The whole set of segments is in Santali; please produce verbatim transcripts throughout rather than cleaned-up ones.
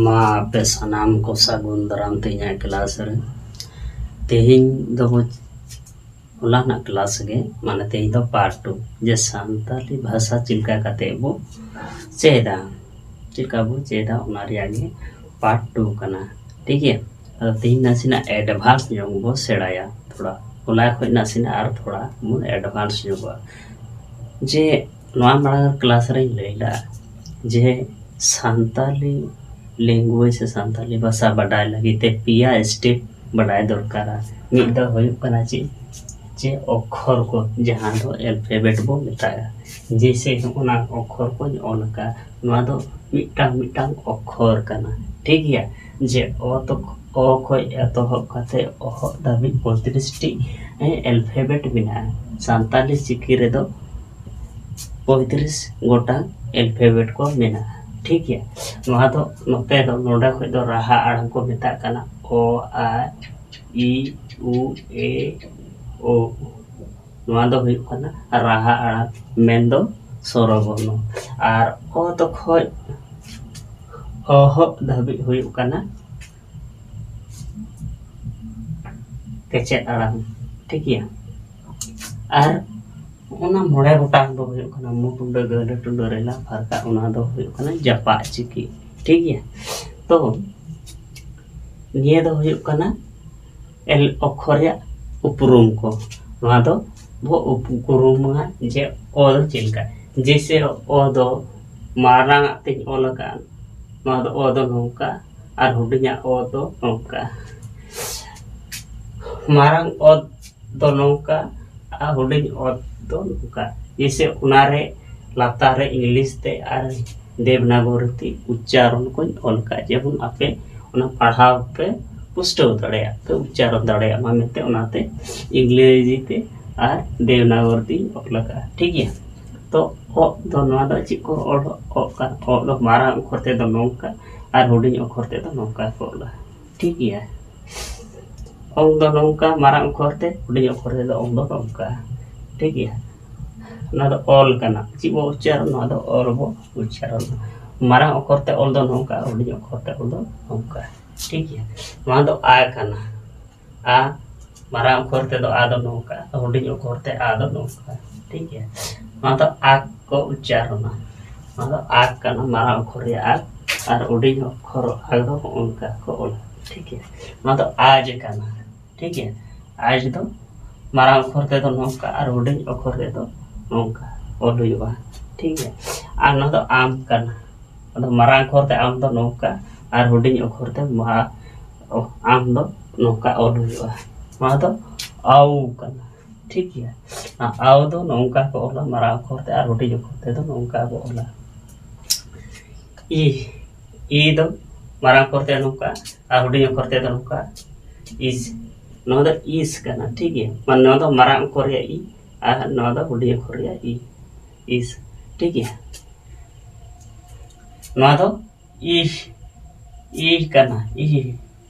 ᱢᱟ ᱟᱯᱮ ᱥᱟᱱᱟᱢ ᱠᱚ ᱥᱟᱹᱜᱩᱱ ᱫᱟᱨᱟᱢ ᱛᱮ ᱤᱧᱟᱹᱜ ᱠᱞᱟᱥ ᱨᱮ᱾ ᱛᱮᱦᱮᱧ ᱫᱚ ᱵᱚ-, ᱦᱚᱞᱟ ᱨᱮᱱᱟᱜ ᱠᱞᱟᱥ ᱜᱮ, ᱢᱟᱱᱮ ᱛᱮᱦᱮᱧ ᱫᱚ ᱯᱟᱨᱴ ᱴᱩ, ᱡᱮ ᱥᱟᱱᱛᱟᱞᱤ ᱵᱷᱟᱥᱟ ᱪᱮᱫ ᱞᱮᱠᱟ ᱠᱟᱛᱮ ᱵᱚ ᱪᱮᱫᱟ, ᱪᱮᱫ ᱞᱮᱠᱟ ᱵᱚ ᱪᱮᱫᱟ, ᱚᱱᱟ ᱨᱮᱭᱟᱜ ᱜᱮ ᱯᱟᱨᱴ ᱴᱩ ᱠᱟᱱᱟ᱾ ᱴᱷᱤᱠ ᱜᱮᱭᱟ? ᱟᱫᱚ ᱛᱮᱦᱮᱧ ᱱᱟᱥᱮᱱᱟᱜ ᱮᱰᱵᱷᱟᱱᱥ ᱧᱚᱜ ᱵᱚ ᱥᱮᱬᱟᱭᱟ ᱛᱷᱚᱲᱟ, ᱦᱚᱞᱟ ᱠᱷᱚᱱ ᱱᱟᱥᱮᱱᱟᱜ ᱟᱨ ᱛᱷᱚᱲᱟ ᱵᱚᱱ ᱮᱰᱵᱷᱟᱱᱥ ᱧᱚᱜᱚᱜᱼᱟ᱾ ᱡᱮ ᱱᱚᱣᱟ ᱢᱟᱲᱟᱝ ᱠᱞᱟᱥ ᱨᱮᱧ ᱞᱟᱹᱭ ᱞᱮᱫᱼᱟ ᱡᱮ ᱥᱟᱱᱛᱟᱞᱤ ᱞᱮᱝᱜᱩᱭᱮᱡᱽ ᱥᱮ ᱥᱟᱱᱛᱟᱞᱤ ᱵᱷᱟᱥᱟ ᱵᱟᱰᱟᱭ ᱞᱟᱹᱜᱤᱫ ᱛᱮ ᱯᱮᱭᱟ ᱥᱴᱮᱯ ᱵᱟᱰᱟᱭ ᱫᱚᱨᱠᱟᱨᱟ᱾ ᱢᱤᱫ ᱫᱚ ᱦᱩᱭᱩᱜ ᱠᱟᱱᱟ ᱪᱮᱫ? ᱡᱮ ᱚᱠᱠᱷᱚᱨ ᱠᱚ, ᱡᱟᱦᱟᱸ ᱫᱚ ᱮᱞᱯᱷᱟᱵᱮᱴ ᱵᱚ ᱢᱮᱛᱟᱜᱼᱟ᱾ ᱡᱮᱭᱥᱮ ᱚᱱᱟ ᱚᱠᱠᱷᱚᱨ ᱠᱚᱧ ᱚᱞ ᱟᱠᱟᱫ, ᱱᱚᱣᱟ ᱫᱚ ᱢᱤᱫᱴᱟᱝ ᱢᱤᱫᱴᱟᱝ ᱚᱠᱠᱷᱚᱨ ᱠᱟᱱᱟ᱾ ᱴᱷᱤᱠ ᱜᱮᱭᱟ? ᱡᱮ ᱚ ᱛᱚ, ᱚ ᱠᱷᱚᱱ ᱮᱛᱚᱦᱚᱵ ᱠᱟᱛᱮ ᱚᱦᱚᱜ ᱫᱷᱟᱹᱵᱤᱡ ᱯᱚᱸᱭᱛᱨᱤᱥ ᱴᱤ ᱮᱞᱯᱷᱟᱵᱮᱴ ᱢᱮᱱᱟᱜᱼᱟ᱾ ᱥᱟᱱᱛᱟᱞᱤ ᱪᱤᱠᱤ ᱨᱮᱫᱚ ᱯᱚᱸᱭᱛᱨᱤᱥ ᱜᱚᱴᱟᱝ ᱮᱞᱯᱷᱟᱵᱮᱴ ᱠᱚ ᱢᱮᱱᱟᱜᱼᱟ᱾ ᱴᱷᱤᱠ ᱜᱮᱭᱟ? ᱱᱚᱣᱟ ᱫᱚ ᱱᱚᱛᱮ ᱫᱚ, ᱱᱚᱰᱮ ᱠᱷᱚᱱ ᱫᱚ ᱨᱟᱦᱟ ᱟᱲᱟᱝ ᱠᱚ ᱢᱮᱛᱟᱜ ᱠᱟᱱᱟ᱾ ᱚ, ᱟ, ᱤ, ᱩ, ᱮ, ᱳ᱾ ᱱᱚᱣᱟ ᱫᱚ ᱦᱩᱭᱩᱜ ᱠᱟᱱᱟ ᱨᱟᱦᱟ ᱟᱲᱟᱝ, ᱢᱮᱱᱫᱚ ᱥᱚᱨᱚᱵᱚᱨᱱᱚ᱾ ᱟᱨ ᱚ ᱛᱚ ᱠᱷᱚᱱ ᱚᱦᱚᱜ ᱫᱷᱟᱹᱵᱤᱡ ᱦᱩᱭᱩᱜ ᱠᱟᱱᱟ ᱠᱮᱪᱮᱫ ᱟᱲᱟᱝ᱾ ᱴᱷᱤᱠ ᱜᱮᱭᱟ? ᱟᱨ ᱚᱱᱟ ᱢᱚᱬᱮ ᱜᱚᱴᱟᱝ ᱫᱚ ᱦᱩᱭᱩᱜ ᱠᱟᱱᱟ ᱢᱩ ᱴᱩᱰᱟᱹ, ᱜᱟᱹᱰᱟᱹ ᱴᱩᱰᱟᱹ, ᱨᱮᱞᱟ ᱯᱷᱟᱨᱠᱟ, ᱚᱱᱟ ᱫᱚ ᱦᱩᱭᱩᱜ ᱠᱟᱱᱟ ᱡᱟᱯᱟᱜ ᱪᱤᱠᱤ᱾ ᱴᱷᱤᱠ ᱜᱮᱭᱟ? ᱛᱚ ᱱᱤᱭᱟᱹ ᱫᱚ ᱦᱩᱭᱩᱜ ᱠᱟᱱᱟ ᱮᱞ ᱚᱠᱠᱷᱚᱨ ᱨᱮᱭᱟᱜ ᱩᱯᱨᱩᱢ ᱠᱚ᱾ ᱱᱚᱣᱟ ᱫᱚ ᱵᱚ ᱩᱯᱨᱩᱢᱟ ᱡᱮ ᱚ ᱫᱚ ᱪᱮᱫ ᱞᱮᱠᱟ᱾ ᱡᱮᱭᱥᱮ ᱚ ᱫᱚ ᱢᱟᱨᱟᱝ ᱟᱜ ᱛᱤᱧ ᱚᱞ ᱟᱠᱟᱫ, ᱱᱚᱣᱟ ᱫᱚ ᱚ ᱫᱚ ᱱᱚᱝᱠᱟ, ᱟᱨ ᱦᱩᱰᱤᱧᱟᱜ ᱚ ᱫᱚ ᱱᱚᱝᱠᱟ᱾ ᱢᱟᱨᱟᱝ ᱚ ᱫᱚ ᱱᱚᱝᱠᱟ, ᱟᱨ ᱦᱩᱰᱤᱧ ᱚ ᱫᱚ ᱱᱚᱝᱠᱟ᱾ ᱡᱮᱭᱥᱮ ᱚᱱᱟᱨᱮ ᱞᱟᱛᱟᱨ ᱨᱮ ᱤᱝᱞᱤᱥ ᱛᱮ ᱟᱨ ᱫᱮᱵᱽᱱᱟᱜᱚᱨᱤ ᱛᱮ ᱩᱪᱪᱟᱨᱚᱱ ᱠᱚᱧ ᱚᱞ ᱠᱟᱜᱼᱟ, ᱡᱮᱢᱚᱱ ᱟᱯᱮ ᱚᱱᱟ ᱯᱟᱲᱦᱟᱣ ᱯᱮ ᱯᱩᱥᱴᱟᱹᱣ ᱫᱟᱲᱮᱭᱟᱜ ᱯᱮ, ᱩᱪᱪᱟᱨᱚᱱ ᱫᱟᱲᱮᱭᱟᱜ ᱢᱟ ᱢᱮᱱᱛᱮ ᱚᱱᱟᱛᱮ ᱤᱝᱨᱮᱡᱤ ᱛᱮ ᱟᱨ ᱫᱮᱵᱽᱱᱟᱜᱚᱨᱤ ᱛᱮᱧ ᱚᱞ ᱟᱠᱟᱜᱼᱟ᱾ ᱴᱷᱤᱠ ᱜᱮᱭᱟ? ᱛᱚ ᱚ ᱫᱚ ᱱᱚᱣᱟ ᱫᱚ ᱪᱮᱫ ᱠᱚ ᱚᱞ ᱚᱜ ᱠᱟᱱᱟ? ᱚ ᱫᱚ ᱢᱟᱨᱟᱝ ᱚᱠᱠᱷᱚᱨ ᱛᱮᱫᱚ ᱱᱚᱝᱠᱟ ᱟᱨ ᱦᱩᱰᱤᱧ ᱚᱠᱠᱷᱚᱨ ᱛᱮᱫᱚ ᱱᱚᱝᱠᱟ ᱠᱚ ᱚᱞᱟ᱾ ᱴᱷᱤᱠ ᱜᱮᱭᱟ? ᱚᱝ ᱫᱚ ᱱᱚᱝᱠᱟ, ᱢᱟᱨᱟᱝ ᱚᱠᱠᱷᱚᱨ ᱛᱮ, ᱦᱩᱰᱤᱧ ᱚᱠᱠᱷᱚᱨ ᱛᱮᱫᱚ ᱚᱝ ᱫᱚ ᱱᱚᱝᱠᱟ᱾ ᱴᱷᱤᱠ ᱜᱮᱭᱟ? ᱱᱚᱣᱟ ᱫᱚ ᱚᱞ ᱠᱟᱱᱟ᱾ ᱪᱮᱫ ᱵᱚ ᱩᱪᱪᱟᱨᱚᱱ? ᱱᱚᱣᱟ ᱫᱚ ᱚᱞ ᱵᱚ ᱩᱪᱪᱟᱨᱚᱱ᱾ ᱢᱟᱨᱟᱝ ᱚᱠᱷᱚᱨ ᱛᱮ ᱚᱞ ᱫᱚ ᱱᱚᱝᱠᱟ, ᱦᱩᱰᱤᱧ ᱚᱠᱷᱚᱨ ᱛᱮ ᱚᱞ ᱫᱚ ᱱᱚᱝᱠᱟ᱾ ᱴᱷᱤᱠ ᱜᱮᱭᱟ, ᱱᱚᱣᱟ ᱫᱚ ᱟ ᱠᱟᱱᱟ᱾ ᱟ, ᱢᱟᱨᱟᱝ ᱚᱠᱷᱚᱨ ᱛᱮᱫᱚ ᱟ ᱫᱚ ᱱᱚᱝᱠᱟ, ᱦᱩᱰᱤᱧ ᱚᱠᱷᱚᱨ ᱛᱮ ᱟ ᱫᱚ ᱱᱚᱝᱠᱟ᱾ ᱴᱷᱤᱠ ᱜᱮᱭᱟ, ᱱᱚᱣᱟ ᱫᱚ ᱟ ᱠᱚ ᱩᱪᱪᱟᱨᱚᱱᱟ᱾ ᱱᱚᱣᱟ ᱫᱚ ᱟ ᱠᱟᱱᱟ, ᱢᱟᱨᱟᱝ ᱚᱠᱷᱚᱨ ᱨᱮᱭᱟᱜ ᱟ, ᱟᱨ ᱦᱩᱰᱤᱧ ᱚᱠᱷᱚᱨ ᱟ ᱫᱚ ᱱᱚᱝᱠᱟ ᱠᱚ ᱚᱞᱟ᱾ ᱴᱷᱤᱠ ᱜᱮᱭᱟ, ᱱᱚᱣᱟ ᱫᱚ ᱟᱡ ᱠᱟᱱᱟ᱾ ᱴᱷᱤᱠ ᱜᱮᱭᱟ, ᱟᱡ ᱫᱚ ᱢᱟᱨᱟᱝ ᱚᱠᱷᱚᱨ ᱛᱮᱫᱚ ᱱᱚᱝᱠᱟ ᱟᱨ ᱦᱩᱰᱤᱧ ᱚᱠᱷᱚᱨ ᱛᱮᱫᱚ ᱱᱚᱝᱠᱟ ᱚᱞ ᱦᱩᱭᱩᱜᱼᱟ᱾ ᱴᱷᱤᱠ ᱜᱮᱭᱟ, ᱟᱨ ᱱᱚᱣᱟ ᱫᱚ ᱟᱢ ᱠᱟᱱᱟ᱾ ᱟᱫᱚ ᱢᱟᱨᱟᱝ ᱚᱠᱷᱚᱨ ᱛᱮ ᱟᱢ ᱫᱚ ᱱᱚᱝᱠᱟ ᱟᱨ ᱦᱩᱰᱤᱧ ᱚᱠᱷᱚᱨ ᱛᱮ ᱢᱟ-, ᱚ, ᱟᱢ ᱫᱚ ᱱᱚᱝᱠᱟ ᱚᱞ ᱦᱩᱭᱩᱜᱼᱟ᱾ ᱱᱚᱣᱟ ᱫᱚ ᱟᱣ ᱠᱟᱱᱟ᱾ ᱴᱷᱤᱠ ᱜᱮᱭᱟ, ᱟᱣ ᱫᱚ ᱱᱚᱝᱠᱟ ᱠᱚ ᱚᱞᱟ, ᱢᱟᱨᱟᱝ ᱚᱠᱷᱚᱨ ᱛᱮ ᱟᱨ ᱦᱩᱰᱤᱧ ᱚᱠᱷᱚᱨ ᱛᱮᱫᱚ ᱱᱚᱝᱠᱟ ᱠᱚ ᱚᱞᱟ᱾ ᱤ, ᱤ ᱫᱚ ᱢᱟᱨᱟᱝ ᱚᱠᱷᱚᱨ ᱛᱮ ᱱᱚᱝᱠᱟ ᱟᱨ ᱦᱩᱰᱤᱧ ᱚᱠᱷᱚᱨ ᱛᱮᱫᱚ ᱱᱚᱝᱠᱟ, ᱤᱥ᱾ ᱱᱚᱣᱟ ᱫᱚ ᱤᱥ ᱠᱟᱱᱟ᱾ ᱴᱷᱤᱠ ᱜᱮᱭᱟ, ᱢᱟᱱᱮ ᱱᱚᱣᱟ ᱫᱚ ᱢᱟᱨᱟᱝ ᱚᱠᱷᱚᱨ ᱨᱮᱭᱟᱜ ᱤ ᱟᱨ ᱱᱚᱣᱟ ᱫᱚ ᱦᱩᱰᱤᱧ ᱚᱠᱷᱚᱨ ᱨᱮᱭᱟᱜ ᱤ, ᱤᱥ᱾ ᱴᱷᱤᱠ ᱜᱮᱭᱟ, ᱱᱚᱣᱟ ᱫᱚ ᱤ, ᱤ ᱠᱟᱱᱟ, ᱤ᱾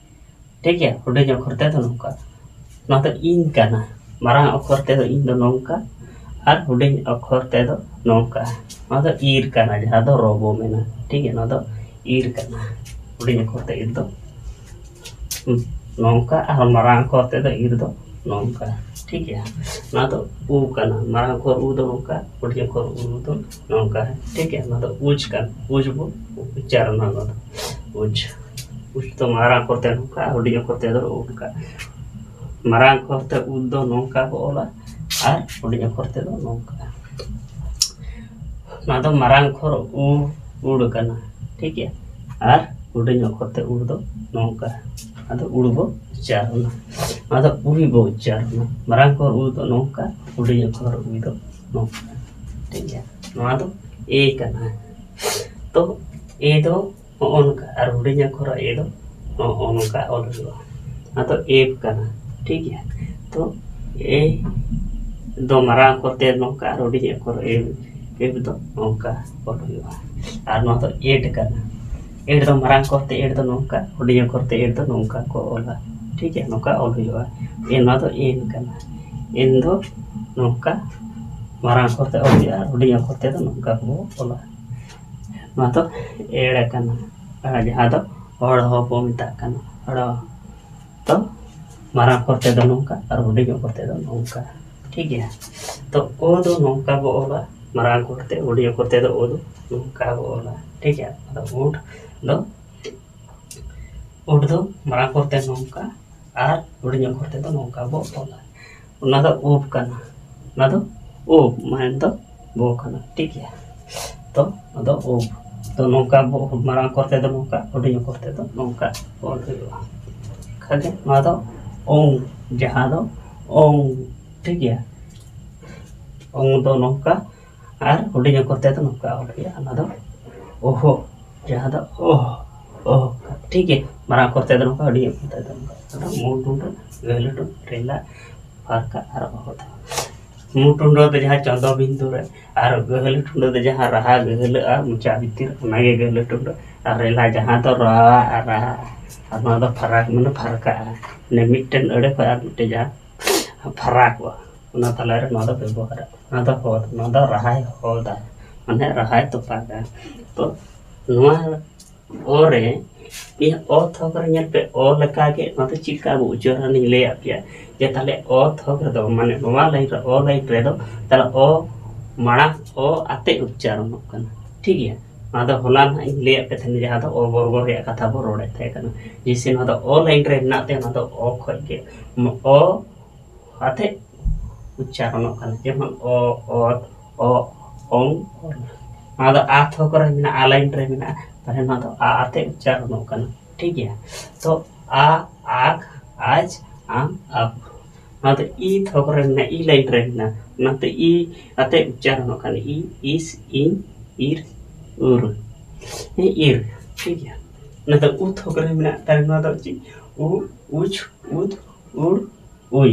ᱴᱷᱤᱠ ᱜᱮᱭᱟ, ᱦᱩᱰᱤᱧ ᱚᱠᱷᱚᱨ ᱛᱮᱫᱚ ᱱᱚᱝᱠᱟ᱾ ᱱᱚᱣᱟ ᱫᱚ ᱤᱧ ᱠᱟᱱᱟ, ᱢᱟᱨᱟᱝ ᱚᱠᱷᱚᱨ ᱛᱮᱫᱚ ᱤᱧ ᱫᱚ ᱱᱚᱝᱠᱟ, ᱟᱨ ᱦᱩᱰᱤᱧ ᱚᱠᱷᱚᱨ ᱛᱮᱫᱚ ᱱᱚᱝᱠᱟ᱾ ᱱᱚᱣᱟ ᱫᱚ ᱤᱨ ᱠᱟᱱᱟ, ᱡᱟᱦᱟᱸ ᱫᱚ ᱨᱚ ᱵᱚ ᱢᱮᱱᱟ᱾ ᱴᱷᱤᱠ ᱜᱮᱭᱟ, ᱱᱚᱣᱟ ᱫᱚ ᱤᱨ ᱠᱟᱱᱟ, ᱦᱩᱰᱤᱧ ᱚᱠᱷᱚᱨ ᱛᱮ ᱤᱨ ᱫᱚ ᱱᱚᱝᱠᱟ, ᱟᱨ ᱢᱟᱨᱟᱝ ᱚᱠᱷᱚᱨ ᱛᱮᱫᱚ ᱤᱨ ᱫᱚ ᱱᱚᱝᱠᱟ᱾ ᱴᱷᱤᱠ ᱜᱮᱭᱟ, ᱱᱚᱣᱟ ᱫᱚ ᱩ ᱠᱟᱱᱟ, ᱢᱟᱨᱟᱝ ᱚᱠᱷᱚᱨ ᱩ ᱫᱚ ᱱᱚᱝᱠᱟ, ᱦᱩᱰᱤᱧ ᱚᱠᱷᱚᱨ ᱩ ᱫᱚ ᱱᱚᱝᱠᱟ᱾ ᱴᱷᱤᱠ ᱜᱮᱭᱟ, ᱱᱚᱣᱟ ᱫᱚ ᱩᱡ ᱠᱟᱱᱟ, ᱩᱡ ᱵᱚ ᱩᱪᱪᱟᱨᱚᱱᱟ, ᱱᱚᱣᱟ ᱫᱚ ᱩᱡ᱾ ᱩᱡ ᱫᱚ ᱢᱟᱨᱟᱝ ᱚᱠᱷᱚᱨ ᱛᱮ ᱱᱚᱝᱠᱟ, ᱦᱩᱰᱤᱧ ᱚᱠᱷᱚᱨ ᱛᱮᱫᱚ ᱱᱚᱝᱠᱟ᱾ ᱢᱟᱨᱟᱝ ᱚᱠᱷᱚᱨ ᱛᱮ ᱩ ᱫᱚ ᱱᱚᱝᱠᱟ ᱵᱚ ᱚᱞᱟ ᱟᱨ ᱦᱩᱰᱤᱧ ᱚᱠᱷᱚᱨ ᱛᱮᱫᱚ ᱱᱚᱝᱠᱟ᱾ ᱱᱚᱣᱟ ᱫᱚ ᱢᱟᱨᱟᱝ ᱚᱠᱷᱚᱨ ᱩ, ᱩᱲ ᱠᱟᱱᱟ᱾ ᱴᱷᱤᱠ ᱜᱮᱭᱟ, ᱟᱨ ᱦᱩᱰᱤᱧ ᱚᱠᱷᱚᱨ ᱛᱮ ᱩᱲ ᱫᱚ ᱱᱚᱝᱠᱟ᱾ ᱟᱫᱚ ᱩᱲ ᱵᱚ ᱩᱪᱪᱟᱨᱚᱱᱟ, ᱱᱚᱣᱟ ᱫᱚ ᱩᱭ ᱵᱚ ᱩᱪᱪᱟᱨᱚᱱᱟ᱾ ᱢᱟᱨᱟᱝ ᱚᱠᱷᱚᱨ ᱩ ᱫᱚ ᱱᱚᱝᱠᱟ, ᱦᱩᱰᱤᱧ ᱚᱠᱷᱚᱨ ᱩᱭ ᱫᱚ ᱱᱚᱝᱠᱟ᱾ ᱴᱷᱤᱠ ᱜᱮᱭᱟ, ᱱᱚᱣᱟ ᱫᱚ ᱮ ᱠᱟᱱᱟ᱾ ᱛᱚ ᱮ ᱫᱚ ᱱᱚᱜᱼᱚ ᱱᱚᱝᱠᱟ, ᱟᱨ ᱦᱩᱰᱤᱧ ᱚᱠᱷᱚᱨ ᱮ ᱫᱚ ᱱᱚᱜᱼᱚ ᱱᱚᱝᱠᱟ ᱚᱞ ᱦᱩᱭᱩᱜᱼᱟ᱾ ᱱᱚᱣᱟ ᱫᱚ ᱮᱯ ᱠᱟᱱᱟ᱾ ᱴᱷᱤᱠ ᱜᱮᱭᱟ, ᱛᱚ ᱮ ᱫᱚ ᱢᱟᱨᱟᱝ ᱚᱠᱷᱚᱨ ᱛᱮ ᱱᱚᱝᱠᱟ ᱟᱨ ᱦᱩᱰᱤᱧ ᱚᱠᱷᱚᱨ ᱮ, ᱮᱯ ᱫᱚ ᱱᱚᱝᱠᱟ ᱚᱞ ᱦᱩᱭᱩᱜᱼᱟ᱾ ᱟᱨ ᱱᱚᱣᱟ ᱫᱚ ᱮᱰ ᱠᱟᱱᱟ᱾ ᱮᱰ ᱫᱚ ᱢᱟᱨᱟᱝ ᱚᱠᱷᱚᱨ ᱛᱮ ᱮᱰ ᱫᱚ ᱱᱚᱝᱠᱟ, ᱦᱩᱰᱤᱧ ᱚᱠᱷᱚᱨ ᱛᱮ ᱮᱰ ᱫᱚ ᱱᱚᱝᱠᱟ ᱠᱚ ᱚᱞᱟ᱾ ᱴᱷᱤᱠ ᱜᱮᱭᱟ, ᱱᱚᱝᱠᱟ ᱚᱞ ᱦᱩᱭᱩᱜᱼᱟ᱾ ᱮᱱ, ᱱᱚᱣᱟ ᱫᱚ ᱮᱱ ᱠᱟᱱᱟ᱾ ᱮᱱ ᱫᱚ ᱱᱚᱝᱠᱟ ᱢᱟᱨᱟᱝ ᱚᱠᱷᱚᱨ ᱛᱮ ᱚᱞ ᱦᱩᱭᱩᱜᱼᱟ ᱟᱨ ᱦᱩᱰᱤᱧ ᱚᱠᱷᱚᱨ ᱛᱮᱫᱚ ᱱᱚᱝᱠᱟ ᱠᱚ ᱚᱞᱟ᱾ ᱱᱚᱣᱟ ᱫᱚ ᱮᱲ ᱠᱟᱱᱟ, ᱟᱨ ᱡᱟᱦᱟᱸ ᱫᱚ ᱦᱚᱲ ᱦᱚᱸ ᱵᱚ ᱢᱮᱛᱟᱜ ᱠᱟᱱᱟ ᱦᱚᱲ᱾ ᱛᱚ ᱢᱟᱨᱟᱝ ᱚᱠᱠᱷᱚᱨ ᱛᱮᱫᱚ ᱱᱚᱝᱠᱟ ᱟᱨ ᱦᱩᱰᱤᱧ ᱚᱠᱠᱷᱚᱨ ᱛᱮᱫᱚ ᱱᱚᱝᱠᱟ, ᱴᱷᱤᱠ ᱜᱮᱭᱟ᱾ ᱛᱚ ᱳ ᱫᱚ ᱱᱚᱝᱠᱟ ᱵᱚ ᱚᱞᱟ, ᱢᱟᱨᱟᱝ ᱚᱠᱠᱷᱚᱨ ᱛᱮ, ᱦᱩᱰᱤᱧ ᱚᱠᱠᱷᱚᱨ ᱛᱮᱫᱚ ᱳ ᱫᱚ ᱱᱚᱝᱠᱟ ᱵᱚ ᱚᱞᱟ, ᱴᱷᱤᱠ ᱜᱮᱭᱟ᱾ ᱟᱫᱚ ᱩᱴ ᱫᱚ, ᱩᱴ ᱫᱚ ᱢᱟᱨᱟᱝ ᱚᱠᱠᱷᱚᱨ ᱛᱮ ᱱᱚᱝᱠᱟ ᱟᱨ ᱦᱩᱰᱤᱧ ᱚᱠᱠᱷᱚᱨ ᱛᱮᱫᱚ ᱱᱚᱝᱠᱟ ᱵᱚ ᱚᱞᱟ᱾ ᱚᱱᱟ ᱫᱚ ᱩᱵ ᱠᱟᱱᱟ, ᱚᱱᱟ ᱫᱚ ᱩᱵ ᱢᱟᱱᱮ ᱫᱚ ᱵᱚ ᱠᱟᱱᱟ, ᱴᱷᱤᱠ ᱜᱮᱭᱟ᱾ ᱛᱚ ᱚᱱᱟ ᱫᱚ ᱩᱵ᱾ ᱛᱚ ᱱᱚᱝᱠᱟ ᱵᱚ, ᱢᱟᱨᱟᱝ ᱚᱠᱠᱷᱚᱨ ᱛᱮᱫᱚ ᱱᱚᱝᱠᱟ, ᱦᱩᱰᱤᱧ ᱚᱠᱠᱷᱚᱨ ᱛᱮᱫᱚ ᱱᱚᱝᱠᱟ ᱚᱞ ᱦᱩᱭᱩᱜᱼᱟ᱾ ᱠᱷᱟᱡ ᱱᱚᱣᱟ ᱫᱚ ᱚᱝ, ᱡᱟᱦᱟᱸ ᱫᱚ ᱚᱝ, ᱴᱷᱤᱠ ᱜᱮᱭᱟ᱾ ᱚᱝ ᱫᱚ ᱱᱚᱝᱠᱟ ᱟᱨ ᱦᱩᱰᱤᱧ ᱚᱠᱠᱷᱚᱨ ᱛᱮᱫᱚ ᱱᱚᱝᱠᱟ ᱚᱞ ᱦᱩᱭᱩᱜᱼᱟ, ᱚᱱᱟ ᱫᱚ ᱚᱦᱚ, ᱡᱟᱦᱟᱸ ᱫᱚ ᱚᱦ, ᱚᱦ, ᱴᱷᱤᱠ ᱜᱮᱭᱟ᱾ ᱢᱟᱨᱟᱝ ᱚᱠᱠᱷᱚᱨ ᱛᱮᱫᱚ ᱱᱚᱝᱠᱟ, ᱦᱩᱰᱤᱧ ᱚᱠᱠᱷᱚᱨ ᱛᱮᱫᱚ ᱱᱚᱝᱠᱟ᱾ ᱚᱱᱟ ᱫᱚ ᱢᱩ ᱴᱩᱰᱟᱹ, ᱜᱟᱹᱦᱞᱟᱹ ᱴᱩᱰᱟᱹ, ᱨᱮᱞᱟ, ᱯᱷᱟᱨᱠᱟ ᱟᱨ ᱚᱦᱚ ᱫᱚ᱾ ᱢᱩ ᱴᱩᱰᱟᱹ ᱫᱚ ᱡᱟᱦᱟᱸ ᱪᱟᱸᱫᱚ ᱵᱤᱱᱫᱩ ᱨᱮ, ᱟᱨ ᱜᱟᱹᱦᱞᱟᱹ ᱴᱩᱰᱟᱹ ᱫᱚ ᱡᱟᱦᱟᱸ ᱨᱟᱦᱟ ᱜᱟᱹᱦᱞᱟᱹᱜᱼᱟ ᱢᱚᱪᱟ ᱵᱷᱤᱛᱤᱨ, ᱚᱱᱟᱜᱮ ᱜᱟᱹᱦᱞᱟᱹ ᱴᱩᱰᱟᱹ᱾ ᱟᱨ ᱨᱮᱞᱟ ᱡᱟᱦᱟᱸ ᱫᱚ ᱨᱟ ᱟᱨ ᱨᱟ, ᱟᱨ ᱱᱚᱣᱟ ᱫᱚ ᱯᱷᱟᱨᱟᱠ ᱢᱟᱱᱮ ᱯᱷᱟᱨᱠᱟᱜᱼᱟ, ᱢᱟᱱᱮ ᱢᱤᱫᱴᱮᱱ ᱟᱹᱲᱟᱹ ᱠᱷᱚᱱ ᱟᱨ ᱢᱤᱫᱴᱮᱱ ᱡᱟᱦᱟᱸ ᱯᱷᱟᱨᱟᱠᱚᱜᱼᱟ, ᱚᱱᱟ ᱛᱟᱞᱟᱨᱮ ᱱᱚᱣᱟ ᱫᱚ ᱵᱮᱵᱚᱦᱟᱨᱟ᱾ ᱱᱚᱣᱟ ᱫᱚ ᱦᱚᱫ, ᱱᱚᱣᱟ ᱫᱚ ᱨᱟᱦᱟᱭ ᱦᱚᱫᱟ, ᱢᱟᱱᱮ ᱨᱟᱦᱟᱭ ᱛᱚᱯᱟᱜᱟ᱾ ᱛᱚ ᱱᱚᱣᱟ ᱚ ᱨᱮ, ᱱᱤᱭᱟᱹ ᱚ ᱛᱷᱚᱠ ᱨᱮ ᱧᱮᱞ ᱯᱮ, ᱚ ᱞᱮᱠᱟᱜᱮ ᱱᱚᱣᱟ ᱫᱚ ᱪᱮᱫ ᱞᱮᱠᱟ ᱵᱚ ᱩᱪᱪᱟᱨᱚᱱᱤᱧ ᱞᱟᱹᱭᱟᱫ ᱯᱮᱭᱟ, ᱡᱮ ᱛᱟᱦᱞᱮ ᱚ ᱛᱷᱚᱠ ᱨᱮᱫᱚ, ᱢᱟᱱᱮ ᱱᱚᱣᱟ ᱞᱟᱭᱤᱱ ᱨᱮ, ᱚ ᱞᱟᱭᱤᱱ ᱨᱮᱫᱚ ᱛᱟᱦᱞᱮ ᱚ ᱢᱟᱲᱟᱝ ᱚ ᱟᱛᱮ ᱩᱪᱪᱟᱨᱚᱱᱚᱜ ᱠᱟᱱᱟ, ᱴᱷᱤᱠ ᱜᱮᱭᱟ᱾ ᱱᱚᱣᱟ ᱫᱚ ᱦᱚᱞᱟ ᱱᱟᱦᱟᱜ ᱤᱧ ᱞᱟᱹᱭᱟᱫ ᱯᱮ ᱛᱟᱦᱮᱱᱟ, ᱡᱟᱦᱟᱸ ᱫᱚ ᱚ ᱵᱚᱨᱜᱚ ᱨᱮᱭᱟᱜ ᱠᱟᱛᱷᱟ ᱵᱚ ᱨᱚᱲᱮᱫ ᱛᱟᱦᱮᱸ ᱠᱟᱱᱟ᱾ ᱡᱮᱭᱥᱮ ᱱᱚᱣᱟ ᱫᱚ ᱚ ᱞᱟᱭᱤᱱ ᱨᱮ ᱢᱮᱱᱟᱜ ᱛᱮ, ᱱᱚᱣᱟ ᱫᱚ ᱚ ᱠᱷᱚᱡ ᱜᱮ ᱚ ᱟᱛᱮ ᱩᱪᱪᱟᱨᱚᱱᱚᱜ ᱠᱟᱱᱟ, ᱡᱮᱢᱚᱱ ᱚ, ᱚᱛ, ᱚ, ᱚᱝ, ᱚᱞ᱾ ᱱᱚᱣᱟ ᱫᱚ ᱟ ᱛᱷᱚᱠ ᱨᱮ ᱢᱮᱱᱟᱜᱼᱟ, ᱟ ᱞᱟᱭᱤᱱ ᱨᱮ ᱢᱮᱱᱟᱜᱼᱟ, ᱛᱟᱦᱞᱮ ᱱᱚᱣᱟ ᱫᱚ ᱟ ᱟᱛᱮ ᱩᱪᱪᱟᱨᱚᱱᱚᱜ ᱠᱟᱱᱟ, ᱴᱷᱤᱠ ᱜᱮᱭᱟ᱾ ᱛᱚ ᱟ, ᱟᱠ, ᱟᱡ, ᱟᱢ, ᱟᱯ᱾ ᱱᱚᱣᱟ ᱫᱚ ᱤ ᱛᱷᱚᱠ ᱨᱮ ᱢᱮᱱᱟᱜᱼᱟ, ᱤ ᱞᱟᱭᱤᱱ ᱨᱮ ᱢᱮᱱᱟᱜᱼᱟ, ᱚᱱᱟᱛᱮ ᱤ ᱟᱛᱮ ᱩᱪᱪᱟᱨᱚᱱᱚᱜ ᱠᱟᱱᱟ, ᱤ, ᱤᱥ, ᱤᱧ, ᱤᱨ, ᱩᱨ᱾ ᱦᱮᱸ, ᱤᱨ, ᱴᱷᱤᱠ ᱜᱮᱭᱟ᱾ ᱚᱱᱟᱛᱮ ᱩ ᱛᱷᱚᱠ ᱨᱮ ᱢᱮᱱᱟᱜᱼᱟ, ᱛᱟᱦᱞᱮ ᱱᱚᱣᱟ ᱫᱚ ᱪᱮᱫ? ᱩ, ᱩᱪ, ᱩᱫ, ᱩᱲ, ᱩᱭ᱾